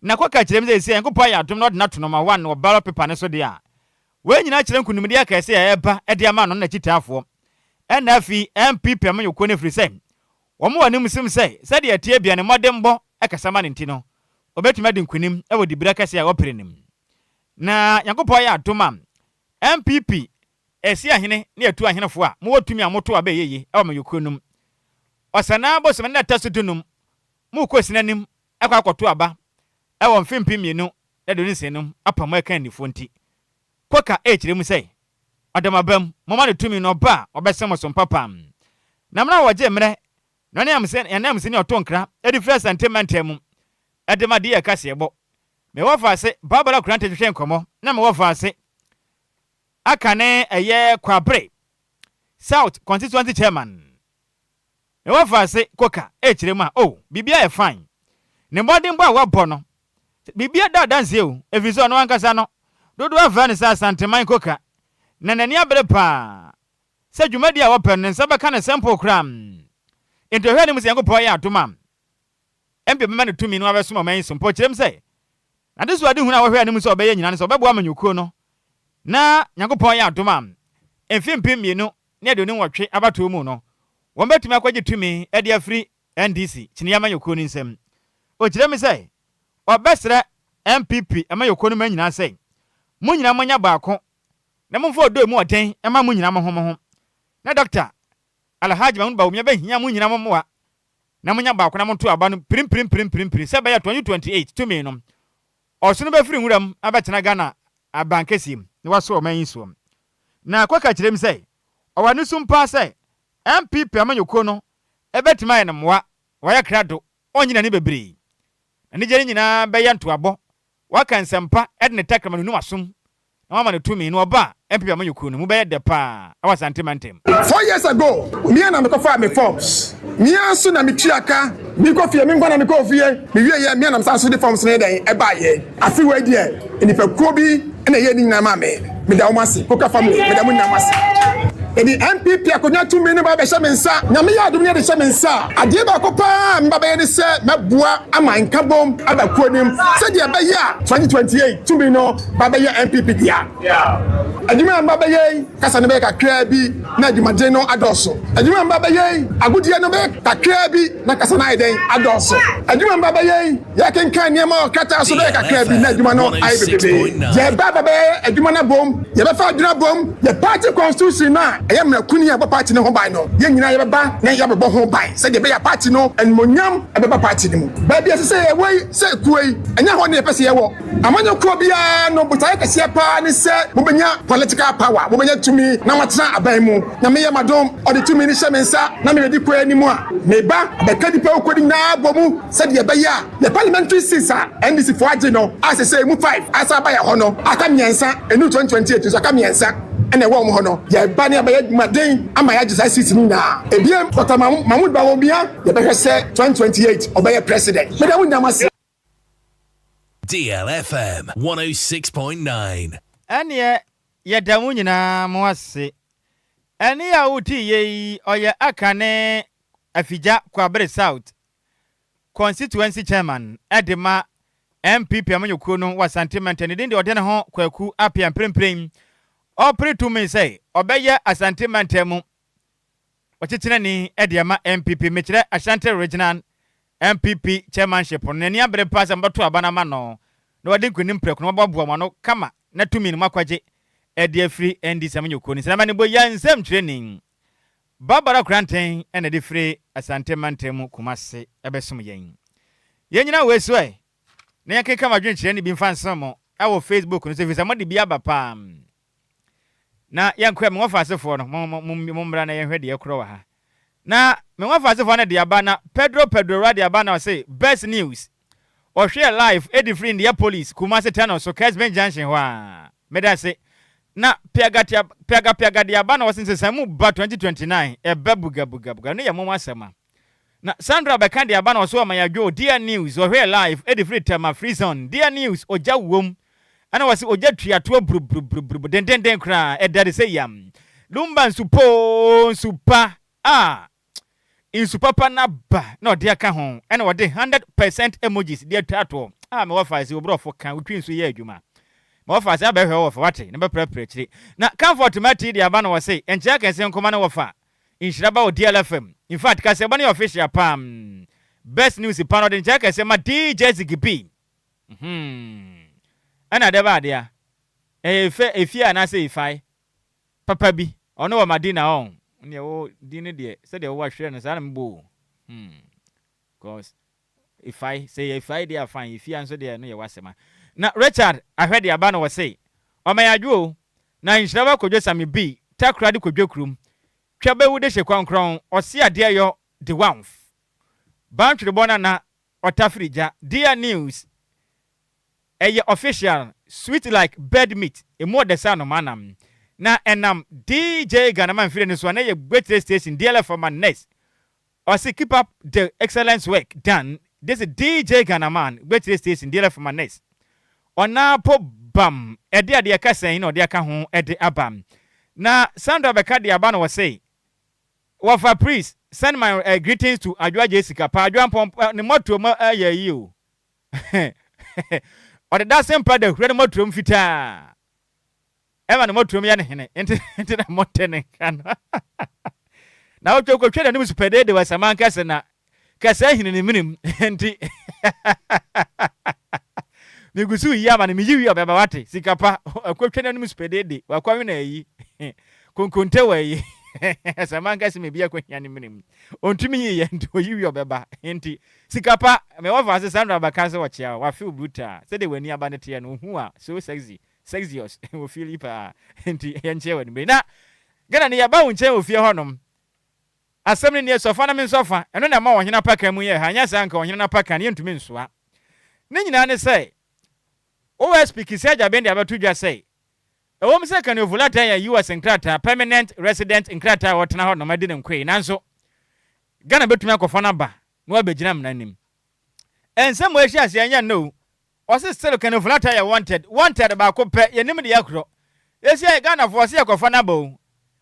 Na kɔka kyerɛ m sɛ seesei Nyankopɔn ayɛ adom na ɔde n'ato number one wɔ ballot paper ne so deɛ a wei nyinaa kyerɛ nkonimdi akɛse a ɛba de ama no n'akyitaafoɔ ɛna afei NPP amanyɔkuo no firi sɛ wɔn wɔ anim sim sɛ sɛdeɛ ɛteɛ bia ne mmɔdenbɔ ɛkasa ma ne nti no obɛtumi adi nkonim ɛwɔ dibere kɛse a wɔpere nim. Na Nyankopɔn yɛ adom a NPP ɛsi ahene ne atu ahenefo a mowɔ tumi a moto a bɛyɛ yie ɛwɔ amanyɔkuo no mu. Ɔsanaa bosome ne ɛtɔ so 15 mokɔ si n'anim ɛkɔ akɔto aba ɛwɔ mfe 2026 no apam ɛka nnifoɔ nti koka ɛkyerɛ mu sɛ ɔdɛm mɔma no tumi no ɔba a ɔbɛsɛm mo so mpapa na mmerɛ a wɔgye mmerɛ na ɔne amsɛ ne ɔto nkra ɛde firi Asante mantam mu ɛde ma deɛ ɛka seɛ bɔ mewɔ fa ase Barbara Kurante twehwɛ nkɔmmɔ na mewɔ fa ase aka ne ɛyɛ Kwabere South constituency chairman mewɔ fa ase koka ɛkyerɛ mu a oh biribi ayɛ fine ne mmɔdenbɔ a wabɔ no. Biribi da adanseɛ o, ɛfiri sɛ ɔno ankasa no, dodoɔ afrɛ no sɛ Asanteman Koka, na n'ani abere paa sɛ dwumadie a wɔpɛ no, ne nsa bɛka no simple koraa. Enti ɔhwɛ anim sɛ Nyankopɔn yɛ adom a, MP bɛma no tumi na wabɛsom ɔman yi so. Mpo ɔkyerɛm sɛ, n'adesoadehunu a wɔhwɛ anim sɛ ɔbɛyɛ nyinaa ne sɛ ɔbɛboa amanyɔkuo no na Nyankopɔn yɛ adom a, mfe 2028 abatoɔ mu no, wɔbɛtumi akɔgye tumi de afiri NDC, Kyiniiɛ amanyɔkuo no nsam. Ɔkyerɛ mu sɛ, ɔbɛsrɛ NPP amanyɔkuo no mma nyinaa sɛ, mo nyinaa monyɛ baako na momfa ɔdɔ emu ɔden mma mo nyinaa mo ho mo ho. Na Dɔkta Alhaji Mahmood Bawumia bɛhia mo nyinaa mo mmoa na monya baako na monto aba no pirimpirimpirimpirim sɛ ɛbɛyɛ 2028 tumi no ɔsono bɛfiri nwura mu abɛtena Ghana aban kɛseɛ mu na waso ɔman yi soɔ. Na Kwaka kyerɛ mu sɛ ɔwɔ anisum paa sɛ NPP amanyɔkuo no bɛtumi ayɛ no mmoa, wayɛ krado, ɔnnye n'ani bebree. N'anigye no nyinaa bɛyɛ ntoabɔ, waka nsɛmpa de ne tɛkrɛma nunu asom na wama no tumi na ɔba a NPP amanyɔkuo no mu bɛyɛ dɛ paa wɔ Asante mantam. 4 years ago, me ara na mekɔfaa me forms. Me ara nso na metua ka. Mekɔ fie, me nko ara na mekɔɔ fie. Mewieeɛ, me ara na mesan nso de forms no yɛ dɛn ɛbaeɛ. Afe wei deɛ, nnipakuo bi na ɛyɛɛ ne nyinaa maa me. Meda wɔn ase. Koka family, meda mo nyinaa mo ase. Yɛde NPP akonnwa tumi no ba bɛhyɛ me nsa. Nyame yɛ adom na yɛde hyɛ me nsa a, adeɛ baako pa ara a meba bɛyɛ ne sɛ mɛboa ama nkabom aba kuo no mu sɛdeɛ ɛbɛyɛ a 2028 tumi no ba bɛyɛ NPP dea. Adwuma a meba bɛyɛ yi, kasa no bɛyɛ kakraa bi na adwumaden no adɔɔso. Adwuma a meba bɛyɛ yi, agodie no bɛyɛ kakraa bi na kasa no ayɛ dɛn? Adɔɔso. Adwuma a meba bɛyɛ yi, yɛkenkan nneɛma wɔ krataa so bɛyɛ kakraa bi na adwuma no ayɛ bebrebe. Yɛba abɛbɛyɛ adwuma no abom, yɛbɛfa adwene abom, yɛ party constitution no a ɛyɛ mmara kunini a ɛbɔ party no ho ban no, yɛn nyinaa yɛbɛba na yɛabɛbɔ ho ban sɛdeɛ ɛbɛyɛ a party no animuonyam bɛba party no mu. Baabi a ɛsɛ sɛ yɛwɔ yi, sɛ kuo yi, ɛnyɛ hɔ na yɛpɛ sɛ yɛwɔ. Amanyɔkuo biara no botaeɛ kɛseɛ paa ne sɛ mobɛnya political power, mobɛnya tumi na moatena aban mu. Nyame yɛ m'adom, ɔde tumi no hyɛ me nsa na mebɛdi kuo yi anim a, meba abɛka nnipa a wɔkɔ no nyinaa abɔ mu sɛdeɛ ɛbɛyɛ a yɛ parliamentary seats a NDC foɔ agye no a sesei emu five asan aba yɛ hɔ no, aka mmiɛnsa, ɛnuru 2028 nso aka mmiɛnsa na ɛwɔ wɔn hɔ no, yɛba ne yɛabɛyɛ adwumaden ama yɛagye saa seats no nyinaa. Ebiem, Doctor Mahmood Bawumia, yɛbɛhwɛ sɛ 2028 ɔbɛyɛ president. Meda mo nyinaa mo ase. DLFM 106.9. Ɛneɛ yɛda mo nyinaa mo ase. Ɛne a wotii yɛ yi ɔyɛ Akane Afigya Kwabere South Constituency Chairman de ma NPP amanyɔkuo no wɔ Asante Mantam. Ne din de ɔde ne ho Kwaku Appiah mprempren ɔrepere tumi sɛ ɔbɛyɛ Asante Mantam mu ɔkyekyerɛni de ama NPP, mekyerɛ Ashanti Regional NPP Chairmanship no. N'ani abere paa sɛ mobɛto aba no ama no na wadi nkonim prɛko na waboaboa mo ano kama na tumi no moakɔgye de afiri NDC amanyɔkuo no nsam. Amanebɔ nsɛmtwerɛni Barbara Koranteng na ɛde firi Asante Mantam mu Kumase bɛsom yɛn. Yɛnnyina wei so ɛ na yɛnkenka mo adwenkyerɛ no bi mfa nsom mo wɔ Facebook no so ɛfiri sɛ mode bi aba paa. Na yɛnkɔ ɛ, me wɔfaasefoɔ no, mo, mo, mo, mommra na yɛnhwɛ deɛ ɛkorɔ wɔ ha. Na me wɔfaasefoɔ no de aba, na Pedro Pedrora de aba na ɔse, Best news. Ɔhwɛɛ live ɛdi firi Indiapolis, Kumasi Tunnel so, Kesben Junction hɔ a. Meda ase. Na Piagatia, Piaga Piaga de aba na ɔse nsesamu ba 2029, ɛba buga buga buga. Ɛno yɛ mom asɛm a. Na Sandra bɛka de aba na ɔso ɔma yɛadwo o Dear news ɔhwɛɛ live ɛde firi Tema free zone Dear news ogya wom ɛna wɔse ogya tua toɔ brubrubrubrubu dendenden koraa ɛdɛre sɛ yam Lumba nsu poo nsu pa ah nsu papa no aba na ɔde aka ho ɛna ɔde 100% emojis de atwa toɔ ah mewɔ fa ɛsɛ obrɔfo ka wotwi nsu yɛ adwuma mewɔ fa sɛ abɛhwɛ wɔ fa wate na bɛprɛprɛ akyire na Comfort Mati de aba na wɔse nkyɛ akɛse nkoma no wɔ fa Nhyira ba wɔ DLFM. Infact kaseɛbɔ no yɛ official paa mm. Best news paa no ɔde nkyɛɛ kɛseɛ ma DJ Ziggy B. Mm-hmm. Ɛna dɛ ba adea. Ɛyɛ efe efie anaasɛ efae papa bi. Ɔno wɔ Madina ɔn. Neɛ wo din no deɛ sɛdeɛ wo ahwerɛ no saa na mebɔ o. Hmm. Cause Efae, sɛ ɛyɛ efae deɛ a fine, efia nso deɛ ɛno yɛ w'asɛm a. Na Richard ahwɛ de aba na ɔse, ɔma yɛ adwo o, na nhyira ba Kwadwo Same bi, Takoradi Kwadwo kurom, twa bɛwu de hye kɔnkrɔn, ɔse adeɛ yɔ de wamf. Bantwerebɔ nana ɔtafiri gya, dear news, ɛyɛ official, sweet like bird meat, emu ɔdɛ sɛ anomaa nam. Na ɛnam DJ Ghanama mfiri no so a na ɛyɛ Gbetre station, DLF ma Nurse Ɔse keep up the excellent work done. This is DJ Ghanaman, Gbetire Station, DLF Manes. Ɔnaa po bam, ɛde adeɛ ɛka sɛn na ɔde aka ho ɛde aba. Na Sandra bɛka de aba na wɔse, Wɔfa please send my uh, greetings to Adwoa Jessica pa Adwoa mpɔn uh, ne mmɔtoɔ mu ɛyɛ yi o. Ɔde dase mpa da hura ne mmɔtoɔ mu fitaa. Ɛma ne mmɔtoɔ mu yɛ ne hene nti nti na mmɔte ne nka no. Na wotwa kɔtwa n'anim supɛdee de wɔ saman kɛse na kɛsɛ hene ne menem nti megu so yi ama no meyi wie ɔbɛba wate sika pa akɔtwa n'anim supɛdee de wakɔwene ayi konkonte wɔ ayi saman kɛse me bi akɔhia ne menem ɔntumi yi yɛ nti ɔyi wie ɔbɛba nti sika pa mewɔ fa ase Sandra bɛka sɛ ɔkyea wafeel brutal sɛdeɛ w'ani aba ne teɛ no ohu a so sexy sexious wɔ fie yi paa nti yɛnkyea wɔ anwummere na Ghana ni yɛba wo nkyɛn wɔ fie hɔnom asɛm no nie sɔfa na me nsɔfa ɛno na ɛma ɔhene apakan mu yɛ ha nyɛ saa nka ɔhene no apakan no yɛntumi nsoa ne nyinaa ne sɛ OSP Kissi Agyabeng de abɛto dwa sɛ ɛwom sɛ Kanu Ofulata yɛ US nkrataa permanent resident nkrataa a ɔtena hɔnom adi ne nkoe nanso Ghana bɛtumi akɔfa no aba na wabɛgyina mmara anim Nsɛm wei hyɛ aseɛ ɛnyɛ nnɛ o. Ɔse still Ken Ofori-Atta yɛ wanted, wanted baako pɛ, yɛnim deɛ ɛkorɔ. Seesei Ghanafoɔ ɔse yɛkɔfa no aba o.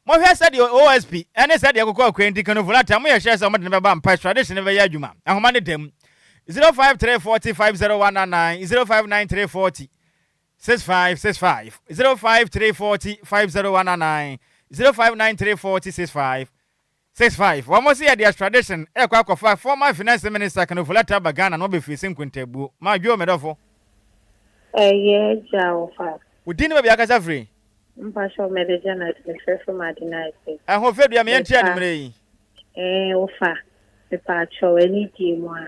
Mohwɛ sɛdeɛ OSP ɛne sɛdeɛ ɛkokɔ akua nti Ken Ofori-Atta moyɛ sure sɛ wɔde no bɛba ampa extradition no bɛyɛ adwuma? Ahoma no da mu. 053 40 50199 0593 40 6565 053 40 50199 0593 40 65 65, Wɔn se yɛde extradition rekɔ akɔfa former finance minister Ken Ofori-Atta aba Ghana na wabɛfiri se nkontabuo. Madwo, me dɔfo. Ɛyɛ agya ɔfa. Wo din ne baabi a akasa firi? Mpakyɛw mede Janet mefrɛ firi Madina Estate. Ɛho fɛ dua me yɛnte Mepa anwummerɛ yi. ɛɛ wofa mepaakyɛw anidie mu a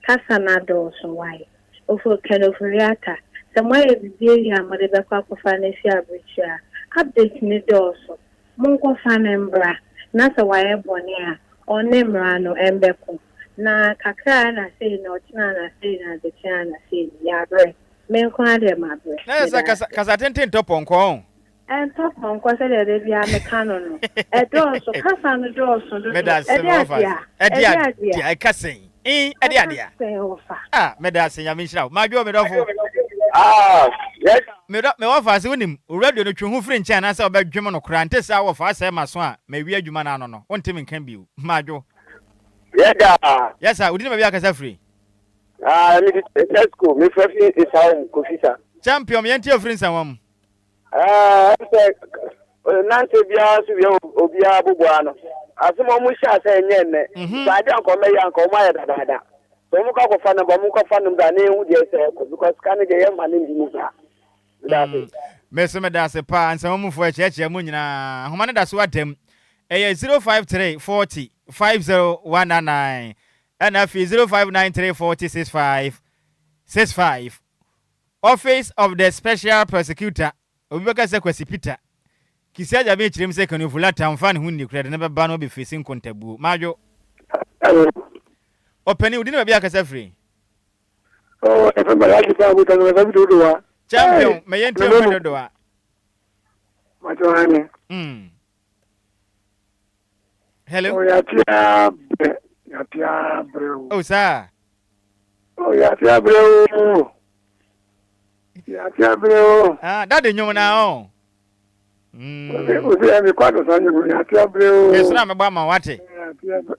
kasa no adɔɔso wai Ofo Ken Ofori-Atta sɛ moayɛ biribi awie a mode bɛkɔ akɔfa no afi aburokyire a update no dɔɔso Monkɔfa no mbra, na sɛ ɔayɛ bɔne a, ɔne mbra no mbɛko. Na kakra a na sei na ɔkyena na sei na adzekyee a na sei no, yɛaberɛ. Me nko ara deɛ maberɛ. Na yɛ sɛ Meda kasa ase. kasa tenten ntɔ pɔnkɔ ɔn. Ɛntɔ pɔnkɔ sɛdeɛ da biara meka no no. Ɛdɔɔso, kasa no dɔɔso dodo. Meda ase Ɛde me wɔfa adeɛ a? Ɛde Ɛde adeɛ adeɛ a? ɛka sɛn? In ɛde Ɛka adeɛ a? sɛn wɔfa? Ah meda ase Nyame nhyira wo. Madwo me dɔfo. Ah yes. Me dɔ me wɔfa ase wonim wo radio no twe ho firi nkyɛn anaasɛ wobɛdwem no koraa nte saa wɔfa asɛe maso a mawie adwuma no ano no wonte me nka bio. Madwo. Yɛda. Yes sir, wo din ne baabi a akasa firi? Ah, me di Tesco, me frɛ fi Nsawam, Kofi sa. Champion, yɛntie ofiri Nsawam. Ɛɛ sɛ nante biara so wie obiara boboa ano. Asɛm a wɔn hyɛ asɛ ɛnyɛ nnɛ. Sɛ ade anka wɔn bɛyɛ anka wɔn ayɛ dadaada. Sɛ wɔn kɔ akɔfa no ba wɔn kɔfa no bra na ehu deɛ sɛ ɛkɔ because sika no deɛ yɛ mma no ndi mu saa. Meda ase. Me so meda ase paa nsɛmɔmufoɔ ɛkyerɛkyerɛ mu nyinaa ahoma no da so ada mu ɛyɛ 053 40 50199 ɛna afei 0593 40 65 65 Office of the Special Prosecutor, obi bɛka sɛ Kwasi Peter, Kissi Agyabeng kyerɛ mu sɛ Kanu Ofori-Atta mfa ne ho nni koraa de no bɛba na wabɛfeesi nkontabuo. Madwo. Hello. Ɔpanin, wo din ne baabi a akasa firi? Oh, ɛfɛ bɛrɛ adi paa buta no ɛfɛ bi dodowa. Champion, mɛ yɛn tie mfɛ dodowa. Macho hane. Hello. Oh, yate abrɛ, yate abrɛ o. Oh, saa. Oh, yate abrɛ o. Yate abrɛ o. Ah, dade nnwom na o. Osi ya mi kɔ adasa nnwom, yate abrɛ o. Mesra mebɔ ama wate. Yate abrɛ.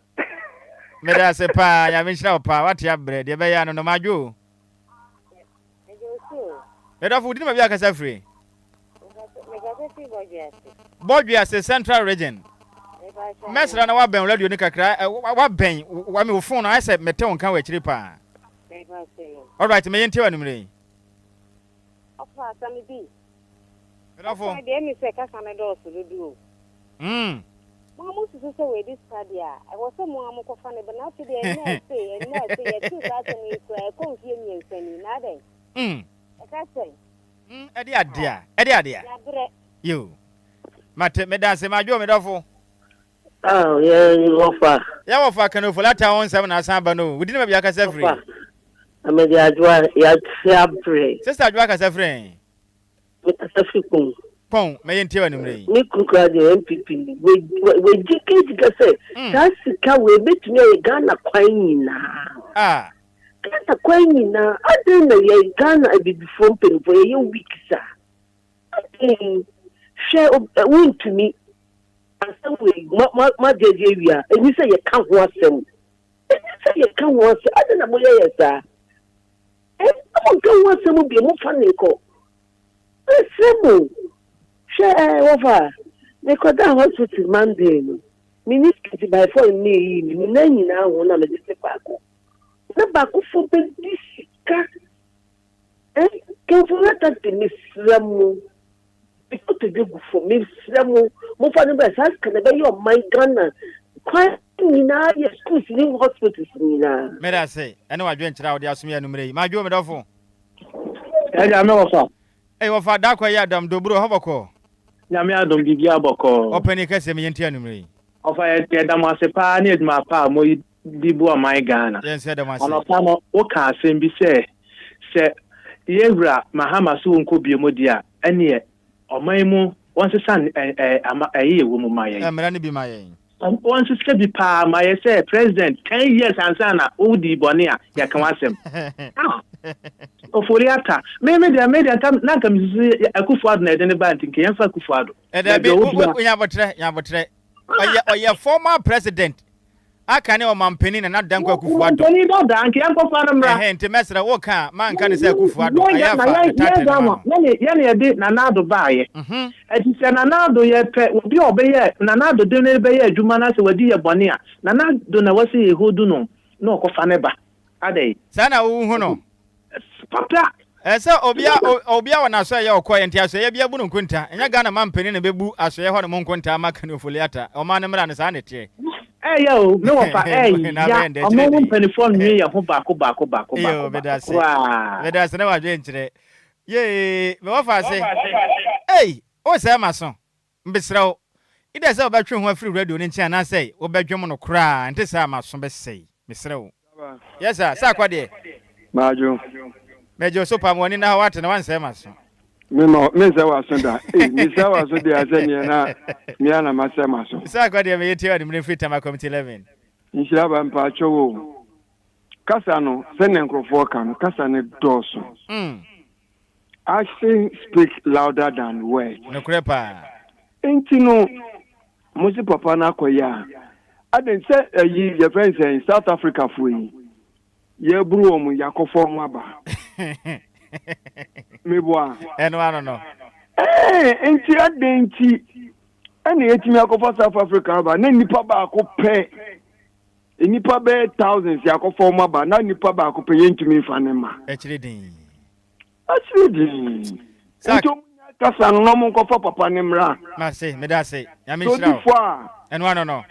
Meda ase paa, Nyame nhyira wo paa, wate abrɛ, deɛ ɛbɛyɛ ano no madwo o. Medɔfo, wo din baabi akasa firi? Bɔdwe ase Central Region. Mɛsra na wabɛn radio no kakra, wabɛn, wame wo phone no ayɛ sɛ mete wo nka wɔ akyiri paa. Alright, meyɛ ntie wɔ anumere yi. Ɔfa asɛm bi. Medɔfo. Kasa deɛ ɛmi sɛ kasa no dɔɔso dodo o. Mo a mo susu sɛ wadi sika deɛ a, ɛwɔ sɛ mo a mo kɔfa no ba na afei deɛ ɛnnɛ ɛse, ɛnnɛ ɛse, yɛtee saa asɛm yi koraa ɛkɔ mfie mmiɛnsa ni, na adɛn? Ɛka sɛn? Ɛde adeɛ a, ɛde adeɛ a. Yabrɛ. Yoo. Mate, meda ase, madwo me dɔfo. Ah, yɛ wɔfa. Yɛ wɔfa Kanofolata ho nsɛm na asan aba no o. Wo din ne baabi a akasa firi? Wɔfa, mede Adwoa, yɛate abrɛ. Sister Adwoa kasa firi he? Me kasa firi Kpong. Kpong, mɛyɛ ntie wo anwummerɛ yi. Me kunu koraa deɛ ɔyɛ NPP ni. Wagyikagyika sɛ saa sika wei bɛtumi ayɛ Ghana kwan nyinaa. Ah. Ghana kwan nyinaa adɛn na yɛn Ghana abibifoɔ mpaninfoɔ yɛyɛ weak saa? Adɛn? Hwɛ wontumi asɛm wei mo mo moagyagye awie a ɛni sɛ yɛka ho asɛm ɛni sɛ yɛka ho asɛm adɛn na moyɛ yɛ saa? Ɛ monka ho asɛm bio momfa no nkɔ mesrɛ mo hwɛ ɛ wɔfa mekɔdaa hospital Monday no menni sika nti by force ne yii me me nan nyinaa ho na mede te faako. Na baakofo bɛdi sika eh Kemfo de mesrɛ mo me kotodwe gu fam mesrɛ mo momfa no bra saa sika no ɛbɛyɛ ɔman Ghana kwan nyinaa yɛ schools ne hospitals nyinaa. Meda ase ɛne w'adwenkyerɛ a wode asom yɛn anummerɛ yi. Madwo me dɔfo. Agya me wɔfa. Ei wɔfa Darko ɛyɛ Adam Doburo hɔ bɔkɔɔ. Nyame adom biribiara bɔkɔɔ. Ɔpanin kɛseɛ me yɛntie anummerɛ yi. Ɔfa yɛ yɛda mo ase paa ne adwuma pa a mo de bu ɔman Ghana. Yɛn nso yɛda mo ase. Anɔpa no wo kaa asɛm bi sɛ sɛ yɛ wura Mahama so nkɔ bio mu deɛ a ɛneɛ ɔman mu wɔnsesa ama ɛyɛ wɔ mu ma yɛn. Mmara no bi ma yɛn. Wɔnsesa bi paa ma yɛ sɛ president 10 years ansa na wo dii bɔne a yɛka w'asɛm. Ah! Ofori Atta, me me deɛ me deɛ nka na nka mesusu Akufo Addo na yɛde ne baa nti nka yɛmfa Akufo Addo. Ɛdabi, wo wo nya abotrɛ, nya abotrɛ. Ɔyɛ ɔyɛ former president aka ne ɔmanpanin Nana Dankwa Akufo Addo. Ɔmanpanin dada nka yɛnkɔfa no mmra. Ɛhɛn nti mɛsrɛ wo ka a manka no sɛ Akufo Addo ɛyɛ afa ne title no ma no. Yɛn na yɛde Nana Addo baayɛ. Ɛti sɛ Nana Addo yɛpɛ obi a ɔbɛyɛ Nana Addo de no bɛyɛ adwuma na sɛ wadi yɛ bɔne a Nana Addo na ɛwɔ sɛ yɛhodu no na ɔkɔfa ne ba. Adɛn? Saa na wohu no. Papa. Ɛsɛ obia obia wɔ n'asɔɛyɛ ɔkɔɛ nti asɔɛyɛ bia bu no nkonta. Ɛnyɛ Ghana manpanin na ɛbɛbu asɔɛyɛ hɔ nom nkonta ama Kanu Ofori-Atta. Ɔman no mmra no saa na ɛteɛ. Ɛyɛ o, me wɔfa ɛya, ɔman mu mpaninfoɔ nnwen yɛn ho baako baako baako baako baako koraa. Medase na wadwen kyerɛ. Yee, me wɔfa ase. Ei, wo sɛɛ maso. Mesrɛ wo, either sɛ wobɛtwe ho afiri radio no nkyɛn anaasɛ wobɛdwom no koraa, ɛnte saa a m'aso bɛsɛe. Mesrɛ wo. Yes sir, sɛ akɔ deɛ. Madwo. Megye wo so paa, ma w'ani nna hɔ wate na woansɛe m'aso. Me ma mensɛe w'aso da. Ei, mesɛe w'aso deɛ a sɛ neɛ na me ara na masɛe m'aso. Sɛ akɔ deɛ meyɛ tie w'animere mfiri Tama Committee 11. Nhyira ba mpakyɛw o. Kasa no sɛnea nkurɔfoɔ ka no, kasa no dɔɔso. Mm. Action speak louder than words. Nokorɛ paa. Nti no mo se papa no akɔyɛ a adɛn sɛ ayi yɛfrɛ no sɛn South Africa foɔ yi yɛboro wɔn yɛakɔfa wɔn aba meboa. Ɛno ano no. Ɛɛ nti adɛn nti ɛna yɛtumi akɔfa South Africa aba na nipa baako pɛ nnipa bɛyɛ thousands yɛakɔfa wɔn aba na nipa baako pɛ yɛntumi nfa ne ma. Akyire din. Akyire din. Nti wɔn nya kasa no na wɔn nkɔfa papa ne mmra. Mase meda ase nyame nhyira wo. Sodifo a. Ɛno ano no.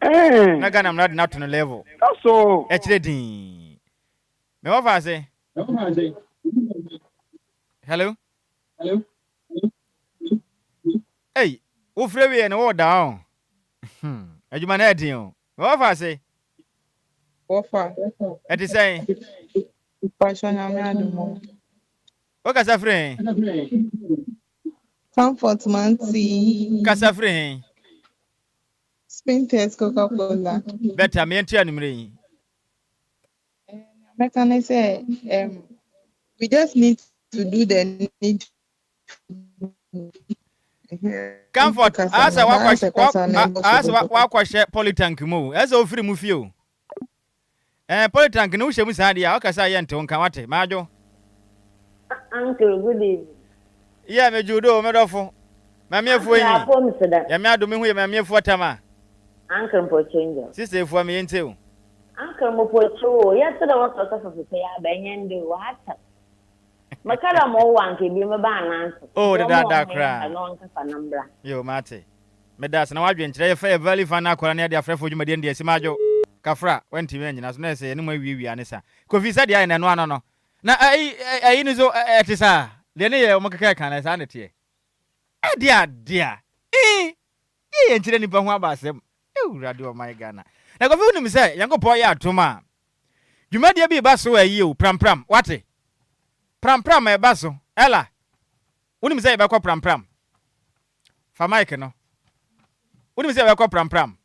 Ɛɛ. Na Ghana mmara de no ato no level. That's all. Akyire din. Me wɔfa ase. Hello. Ei, wofrɛ wieɛ no wowɔ daa o. Hmm, adwuma no ɛden o. Me wɔfa ase. Wɔfa. Ɛte sɛn? Mpakyɛ Nyame adom o. Wokasa firi he? Comfort Manti. Kasa firi he? Spintex Coca Cola. Bɛta, me yɛnte anummerɛ yi. Nea mɛka ne sɛ we just need to do the need. Comfort, asɛ wakɔ wakɔhyɛ polytank mu o, ɛsɛ ofiri mu fie o. Ɛɛ polytank no wohyɛ mu saa deɛ a ɔkasa yɛ ntew nka wate, maadwo. Uncle, good evening. Yeah, me judo, me dɔfo. Mame afuo yi. Yame adom me hu yɛ mame afuo tama. Uncle mpo change. Sister afuo me yente o. Uncle mo po o, yɛ sɛ dɛ wɔsɔ sɔfo pepɛ yɛ aba ɛnyɛ ndɛ o, wɔakyɛ. Meka dɛ mo wɔ anka ebi mɛba ananse. Oh, dedaada koraa. Na ɔnkasa na mbra. Yo, mate. Meda ase na w'adwenkyerɛ yɛ fɛ yɛ value fan akɔla ne ade afrɛfoɔ dwumadie no deɛ asi madwo. Kafra, wantumi annyina so na ɛsɛ yɛne mo awiawia ne sa. Kofi sɛdeɛ ayɛ no ɛno ano no. Na ayi ayi no nso ɛte saa? Deɛ ne yɛ wɔn keka ɛka no saa na ɛteɛ? Ɛdeɛ adeɛ a ee yɛ yɛn kyerɛ nipa ho aba asɛm. Awurade ɔman Ghana. Na Kofi wonim sɛ Nyankopɔn yɛ adom a dwumadie bi reba so ayi o prampram wate? Prampram ɛba so Ella wonim sɛ yɛbɛkɔ prampram? Fa mic no. Wonim sɛ yɛbɛkɔ prampram?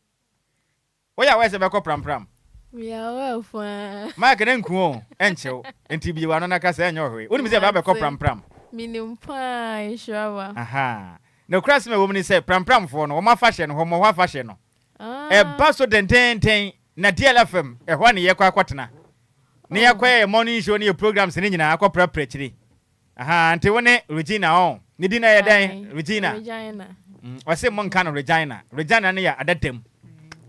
Woyɛ aware sɛ yɛbɛkɔ prampram? Meyɛ aware paa. Mike ne nku o, ɛnkyew. Nti bue w'ano na kasa, ɛnyɛ ɔhwee. Wonim sɛ yɛba abɛkɔ prampram? Menim paa, nhyira ba. Ahaa. Nokorɛ asɛm a ɛwɔ mu ne sɛ, prampramfoɔ no, wɔn afahyɛ no, Hɔmmɔhɔ afahyɛ no, ɛba so dendeenden, na DLFM, ɛhɔ na yɛkɔ akɔtena. Na yɛakɔyɛ yɛn morning show ne yɛn programs no nyinaa akɔprapra akyire. Ahaa, nti wo ne Regina ɔn? Ne din ɛyɛ dɛn? Regina. Regina. Mm, ɔse mo nka no Regina. Regina no yɛ adadam.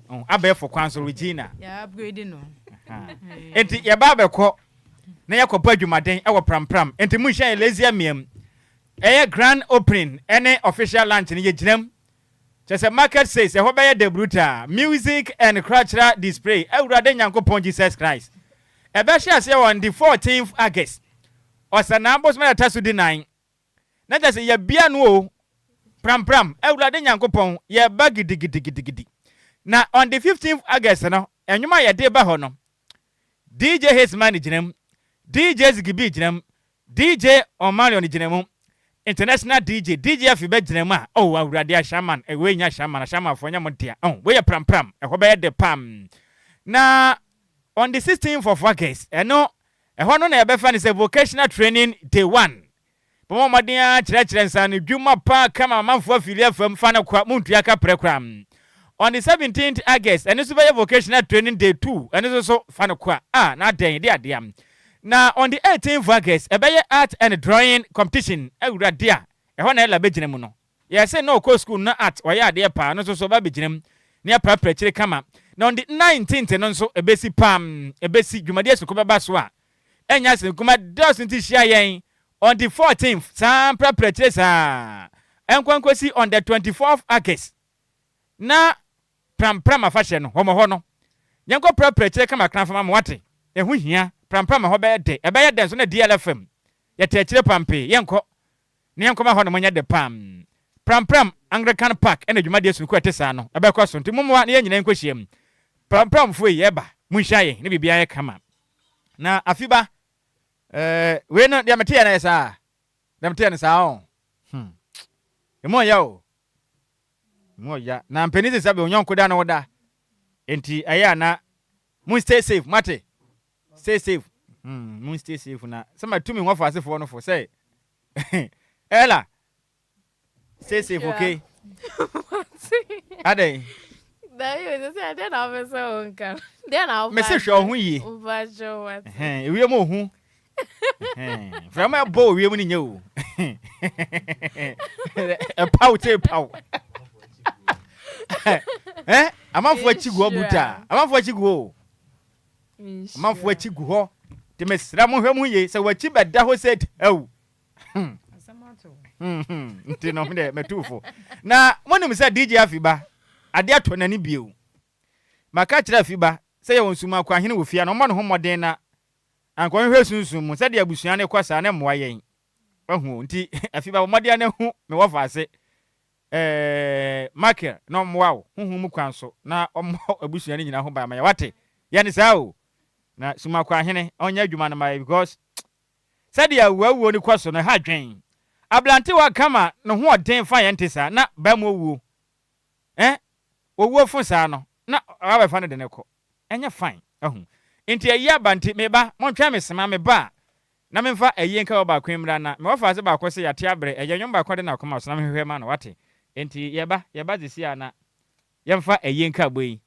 Mm, abɛɛfo kwan so Regina. Yɛ upgrade no. Nti yɛba abɛkɔ na yɛkɔbɔ adwumaden ɛwɔ prampram. Nti mo nhyɛ yɛ lazy amiam. Ɛyɛ grand opening ɛne official lunch no yɛgyinam. Kyerɛ sɛ market says ɛhɔ bɛyɛ dɛ brutal. Music and cultural display. Awurade Nyankopɔn Jesus Christ. Ɛbɛhyɛ aseɛ on the 14th August. Ɔsannaa bosome a ɛtɔ so dunan, na kyerɛ sɛ yɛabia no o, prampram, Awurade Nyankopɔn, yɛreba gidigidigidigidi. Na on the 15th August no, nnwom a yɛde ba hɔ no, DJ Hazeman gyina mu, DJ Ziggy B gyina mu, DJ Omarion gyina mu, International DJ, DJ Afi bɛgyina mu a, oh Awurade Ashaman, eh, wei nyɛ Ashaman, Ashamanfoɔ nyɛ mo dea, oh, wei yɛ prampram, ɛhɔ bɛyɛ dɛ pam. Na on the 16th of August, ɛno Ɛhɔ no na yɛbɛfa no sɛ Vocational Training Day One. Bɔmmɔ mmɔden ara kyerɛkyerɛ nsaanodwuma pa kama amanfoɔ afili afam fa no kwa, montua kaprɛ koraa. On the 17th August, ɛno nso bɛyɛ Vocational Training Day Two, ɛno nso so fa no kwa. Ah, na adɛn, de adeɛ. Na on the 18th August, ɛbɛyɛ Art and Drawing Competition, Awurade a, ɛhɔ na Ella bɛgyina mu no. Yɛse na ɔkɔ school no na art ɔyɛ adeɛ paa, ɛno nso so ɔba abɛgyina mu na yɛaprapra akyire kama. Na on the 19th no nso ɛbɛsi pamm, ɛbɛsi, dwumadie sononko bɛba so a ɛnyɛ asɛm kumaa, dɔɔso nti hyia yɛn on the 14th saa mprapra akyire saa ɛnkɔ nkɔsi on the 24th August na prampram afahyɛ no wɔmɔ hɔ no yɛnkɔ prapra akyire kama kranfama ma wate, ɛho hia, prampram ɛhɔ bɛyɛ dɛ, ɛbɛyɛ dɛ nso na DLFM yɛte akyire pampee, yɛnkɔ. Ne yɛnkɔma hɔnom nyɛ dɛ paa. Prampram Anglican Park na dwumadie sononko a ɛte saa no bɛkɔ so, nti mommoa na yɛn nyinaa nkɔhyiam. Prampramfoɔ yi, yɛreba, monhyia yɛn na biribiara nyɛ kama. Na afi ba, eh, wei no, deɛ meteɛ no yɛ saa, deɛ meteɛ no saa ɔ, hmm, emu ɔya o, emu ɔya. Na mpanin sɛ sɛbe onyɔnko da na woda, nti ɛyɛ a na mon stay safe, moate? Stay safe, hmm, mon stay safe na sɛ matumi nwɔfo asefoɔ no fo sɛ Ella, stay safe, okay? Adɛn? Mese hwɛ wo ho yie. Ewiem ohu. Mframa ɛbɔ wɔ wiem no nyɛ o. Ɛpaw te paw. Eh, amanfoɔ akyi gu hɔ brutal. Amanfoɔ akyi gu hɔ o. Amanfoɔ akyi gu hɔ. Nti mesrɛ mo hwɛ mo yie sɛ w'akyi bɛda hɔ sɛ awu. Nti no deɛ mɛtu fo. Na monim sɛ DJ Afi ba adeɛ atɔ n'ani bio. Maka kyerɛ Afi ba sɛ yɛwɔ nsumaako ahene wɔ fie a na ɔmmɔ ne ho mmɔden na anka ɔnhwehwɛ sunsum mu sɛdeɛ abusua no kɔ saa na mmoa yɛn. Wahu o. Nti Afi ba bɔ mmɔden na hu me wɔfa ase eh, Michael na ɔmmoa wo honhom mu kwan so na ɔmmɔ abusua no nyinaa ho ban ma yɛ wate yɛ ne saa o na Sumakɔ ahene ɔnyɛ adwuma no ma yɛ because sɛdeɛ awuawuo no kɔ so no ɛha dwen abrantewa kama ne ho ɔden fa yɛn te saa na bɛrima owuo eh owuo fo saa no na wabɛfa no de no kɔ ɛnyɛ fine ahu nti ayi aba nti meba montwɛn me sema meba a Na memfa ayie nka wɔ baako yi mmra na me wɔfaase baako se yɛate abrɛ, ɛyɛ nnwom baako a ɔde n'akoma so na mehwehwɛ ma no, wate? Enti yɛba, yɛba sisi a na yɛmfa ayie nkaabɔ yi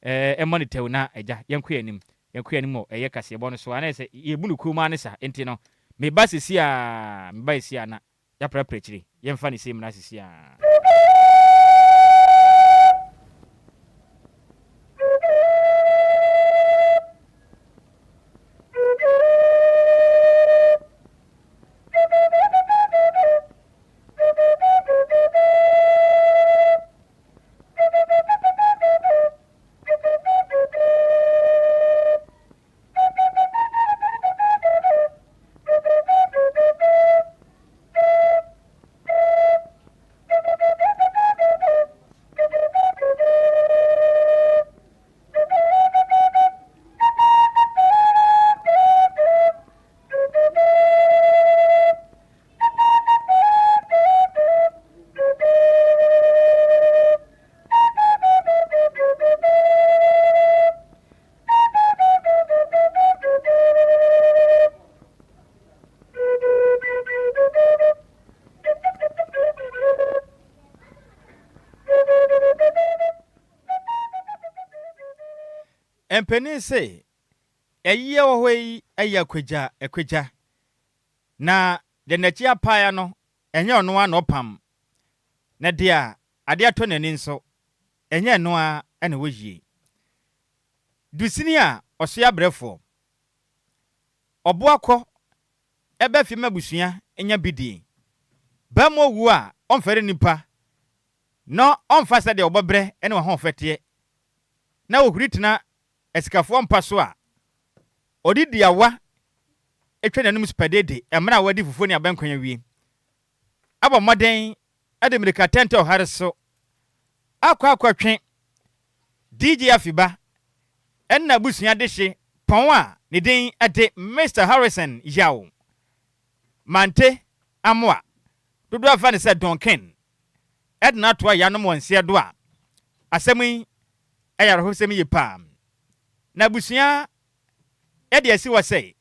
ɛɛ mmɔ no tɛw na agya yɛnkɔ yɛn anim, yɛnkɔ yɛn anim wɔ ɛyɛ kaseɛbɔ no so, anaa sɛ yɛbu no kurom ara ne saa, enti no meba sisi a, meba sisi a na yɛaprapra akyire, yɛmfa no sei mmra sisi a. Mpanin se, Ayie wɔ hɔ yi yɛ akwagya akwagya, na deɛ n'akyi apaeɛ no, ɛnyɛ ɔno ara na ɔpam, na deɛ adeɛ atɔ n'ani nso, ɛnyɛ ɛno ara na ɔyie. Dusini a ɔsoɛ abrɛfoɔ, ɔboa kɔ ba fie ma abusua nya bi die. Barima owuo a ɔmfɛre nnipa na ɔmfa sɛdeɛ ɔbɔbrɛ ne w'ahoɔfɛ teɛ, na ɔhuri tena asikafoɔ mpa so a, ɔde di awa twa n'anom spadeede mmerɛ a wadi fufuo ne abɛnkwan awie, abɔ mmɔden de mmirika tɛntɛ ɔhare so akɔ akɔtwe DJ Afiba ne n'abusua dehye pɔn a ne din de Mister Harrison Yaw Mante Amoah, dodoɔ a frɛ no sɛ Don King, de no atoa yanom wɔ nseɛ do a, asɛm yi yɛ awerɛhosɛm yie paa. Na abusua de asi hɔ sɛ,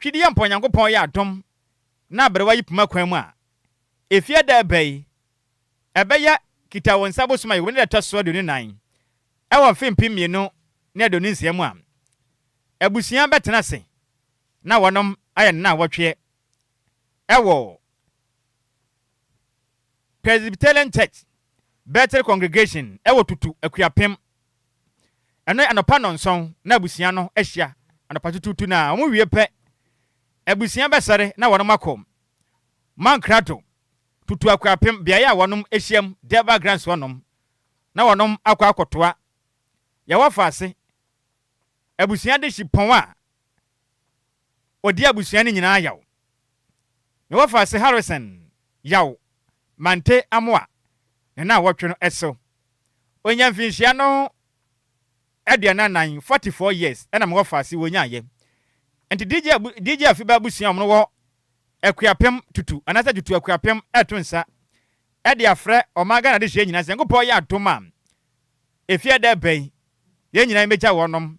Twedeɛ mpo Onyankopɔn yɛ adom na aberewa yi poma kwan mu a, efie da ɛba yi, ɛbɛyɛ Kitawonsa bosom a yɛwɔ mu ne da ɛtɔ so 24 wɔ mfe 2026 mu a, abusua bɛtena ase na wɔnom ayɛ no naawɔtweɛ wɔ Presbyterian Church Bethel Congregation wɔ Tutu Akuapem. Ɛno yɛ anɔpa nnɔnson na abusua no ahyia anɔpa tutuutu na wɔn wie pɛ abusua bɛsɔre na wɔnom akɔ Mankrado Tutu Akuapem beaeɛ a wɔnom hyiam Durbar Grounds hɔnom na wɔnom akɔ akɔtoa Yɛwɔ Faase abusua dehye pɔn a ɔdi abusua no nyinaa yaw. Ne wɔfaase Harrison Yaw Mante Amoah ne naawɔtwe no so. Ɔnya mfinhyia no 44, 44 years, ɛna me wɔfaase wɔnyaeɛ. Nti DJ abu, DJ Afiba abusua a wɔn wɔ Akuapem Tutu anaasɛ Tutu Akuapem ɛreto nsa ɛde afrɛ ɔman Ghana adehyeɛ nyinaa sɛ Nyankopɔn yɛ adom a efie ɛda ɛba yi yɛn nyinaa yɛmmɛgya wɔnom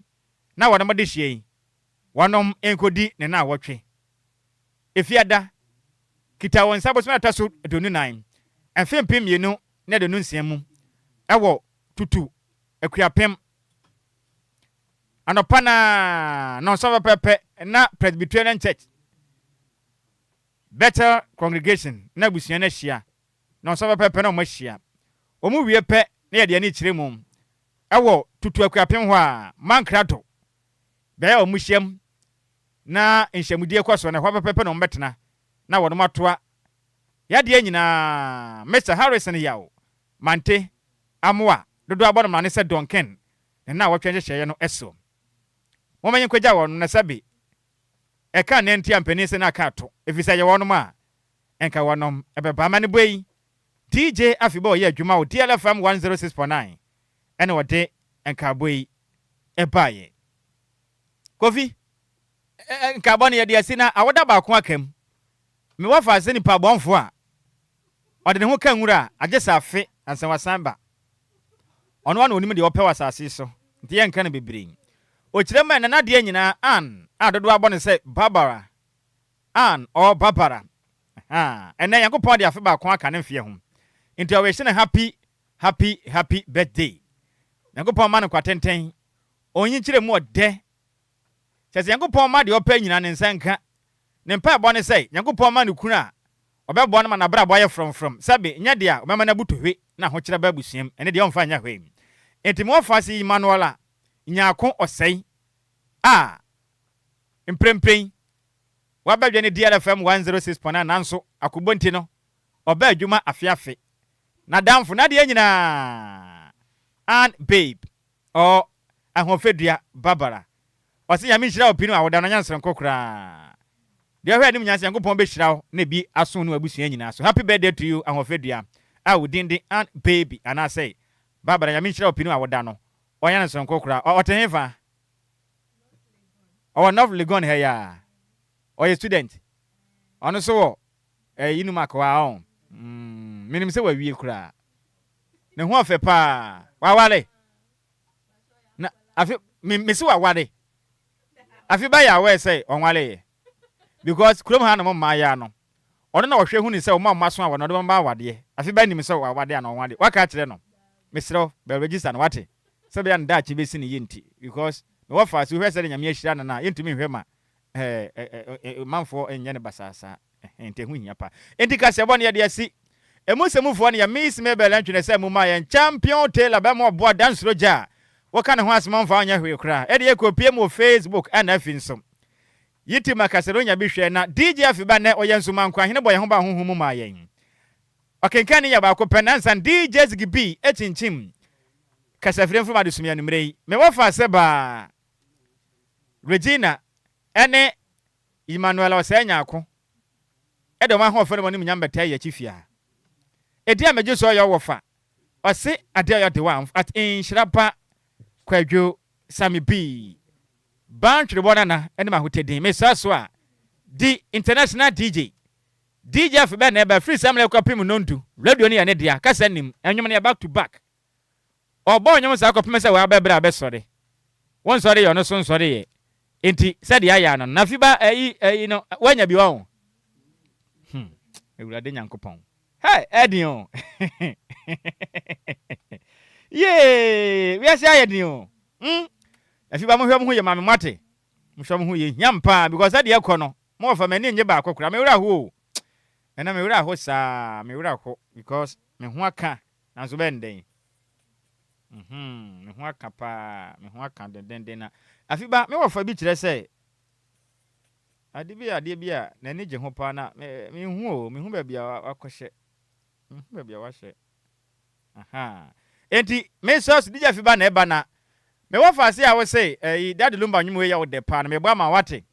na wɔnom adehyeɛ yi wɔnom nkɔdi ne naawɔtwe. Efiada, kita wo nsa bosome a ɛtɔ so 24, mfe 2026 mu wɔ Tutu, Akuapem. Anɔpa no ara, nnɔnson pɛpɛɛpɛ na Presbyterian Church, Bethel Congregation na abusua no ahyia. Nnɔnson pɛpɛɛpɛ na wɔahyia. Wɔn wie pɛ na yɛde ani kyerɛ mu wɔ Tutu Akuapem hɔ a, Mankrado, beae a wɔhyiam na nhyiamudie kɔ so no, ɛhɔ pɛpɛɛpɛ na wɔbɛtena na wɔnom atoa yadeɛ nyinaa. Mister Harrison Yaw Mante Amoah, dodoɔ abɔ no mmrane sɛ Donkin, ne nnawɔtwe nhyehyɛeɛ no so. Momma yɛnkɔgya wɔnom na sɛbe ɛka nnɛ nti a mpanin se na aka ato, ɛfiri sɛ ɛyɛ wɔnom a, nka wɔnom bɛba. Amanebɔ yi, DJ Afibɔ a ɔyɛ adwuma wɔ DLFM 106.9 ɛna ɔde nkaabɔ yi baeɛ. Kofi, nkaabɔ no yɛde asi na awoda baako aka mu. Me wɔfa sɛ nipa bɔnfo a ɔde ne ho ka nwura a, agye sɛ afe ansa wasan ba. Ɔno ara na onim deɛ ɔpɛ wɔ asase yi so, nti yɛnka no bebree. Ɔkyerɛ mu a ɛnɛ n'adeɛ nyinaa Ann a dodoɔ abɔ no sɛ Barbara, Ann or Barbara. Ahaa, ɛnɛ Nyankopɔn de afe baako aka ne mfeɛ ho, nti ɔwehye no happy happy happy birthday. Nyankopɔn mma no nkwa tenten. Onyinkyerɛ mu ɔdɛ. Kyerɛ sɛ Nyankopɔn mma deɛ ɔpɛ nyinaa ne nsa nka. Ne mpaebɔ ne sɛ Nyankopɔn mma no kunu a ɔbɛboa no ma n'abrabɔ ayɛ frɔmfrɔm, sɛbe nyɛ deɛ a ɔbɛma no abutu hwe na ahokyerɛ aba abusua mu, ɛno deɛ ɔmfa nyɛ hwee. Enti me wɔfaase yi Manuela Nyarko Osei a mprempren wabɛdwene ne DLFM 106.9 nanso akobɔ nti no ɔba adwuma afe afe. N'adamfo, n'adeɛ nyinaa, Ann Babe. Ɔ ahoɔfɛ dua Barbara. Ɔse Nyame nhyira wo pii no awoda no ɔnyɛ nsoronko koraa. Deɛ ɔhwɛ anim nyinaa sɛ Nyankopɔn bɛhyira wo na ebi aso wo ne w'abusua nyinaa so. Happy birthday to you ahoɔfɛ dua a wo din de Ann Baby anaasɛ Barbara Nyame nhyira wo pii no awoda no ɔnyɛ nsoronko koraa. Ɔ ɔte hefa? Ɔwɔ North Legon ha yi ara. Ɔyɛ student. Ɔno nso wɔ eh, Inumak hɔ ara ɔn. Mm, menim sɛ wawie koraa. Ne ho ɔfɛ paa. Waware. Na afi me me si waware. Afi ba yɛ aware sɛ ɔnware yɛ. Because kurom ha nom mmaa no. Ɔno na ɔhwɛ hu ne sɛ ɔma ɔma so a wɔn ɔde wɔn ba awadeɛ. Afi ba nim sɛ wawade ana ɔnware. Waka akyerɛ no. Mesrɛ wo, bɛ register no wate. Sɛ ɛbɛyɛ a ne daakye bɛsi no yie nti. Because me wɔfa ase wohwɛ sɛdeɛ Nyame ahyira no no a, yɛntumi nhwɛ ma ɛɛ manfoɔ nyɛ no basaa saa. Ɛhɛn, nti ɛho hia paa. Enti kaseɛbɔ no yɛde asi. Emu nsɛmufoɔ no yɛ Miss Mabel Antwi na ɛsɛ mu maa yɛn Champion Taylor bɛma ɔboa Dansuro Gya a woka ne ho asɛm a ɔmfa wo nyɛ hwee koraa. Ɛde yɛkɔpie mu wɔ Facebook ɛna afi nso. YouTube ma kaseɛ no nya bi hwɛ na DJ Afi ba nnɛ ɔyɛ nsomankwahene bɔ yɛn ho ban honhom mu maa yɛn. Ɔkenkan ne yɛ baako pɛ nansa DJ Ziggy B kyinkyim kasafiri mfom adesua anwummere yi. Me wɔfa ase baa Regina ne Emmanuel Osei Nyarko de wɔn ahoɔfɛ ne wɔn animuonyam bɛtaa yɛn akyi fie ha. Edin a megye so yɛ ɔwɔfa ɔse adeɛ ɔyɛ ɔde wa at nhyira ba Kwadwo Sammy B. Baa Ntwerebɔ Nana ne m'ahotɛ din. Mesɔre so a, di International DJ. DJ afe bɛn na ɛba? Firi saa mmerɛ yi kɔpem nnɔndu. Radio no yɛ ne dea, kasa nnim, nnwom no yɛ back to back. Ɔbɔ nnwom saa kɔpem sɛ waba berɛ a bɛsɔre. Wo nsɔre yɛ ɔno so nsɔre yɛ. Enti sɛdeɛ ayɛ ano no, na fiba ayi ayi no, woanya bi wɔ ho? Hmm, Awurade Nyankopɔn. Hey, ɛden o. Yee, wiase ayɛ den o. Hmm, afiba mohwɛ mo ho yɛ ma me moate. Mohwɛ mo ho yɛ hiam paa because sɛdeɛ ɛkɔ no, Mo wɔfa m'ani nnye baako koraa me werɛ aho o ɛnɛ me werɛ aho saa me werɛ aho because me ho aka nanso bɛn dɛn mhm me ho aka paa me ho aka dendenden na afi ba me wɔfa bi kyerɛ sɛ ade bi adeɛ bi a n'ani gye ho paa na me me hu o me hu baabi a wakɔhyɛ me hu baabi a wahyɛ aha enti me sɔ so DJ afi ba na ɛba na me wɔfa ase a wose ɛyi Daddy Lumba nwom wei yɛ wo dɛ paa na mebɔ ama wate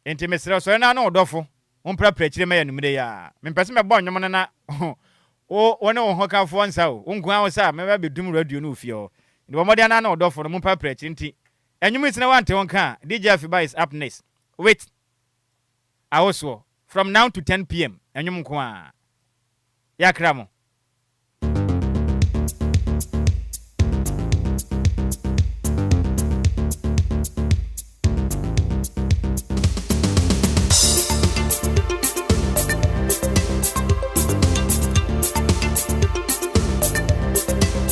Enti mesrɛ wo, sɔre na ne wo dɔfo mprapra akyire mɛyɛ anwummere yi ara. Mempɛ sɛ mɛbɔ nnwom no na wo wo ne wo hokafoɔ nsa o, wo nko ara wo sa a, mɛba abɛdum radio no wɔ fie hɔ. Enti bɔ mmɔden na ne wo dɔfo no momprapra akyire. Nti nnwom yi sɛ na woante wo nka a, DJ Afiba is up next with Awosoɔ from now to 10 pm, nnwom nko ara. Yɛakra mo.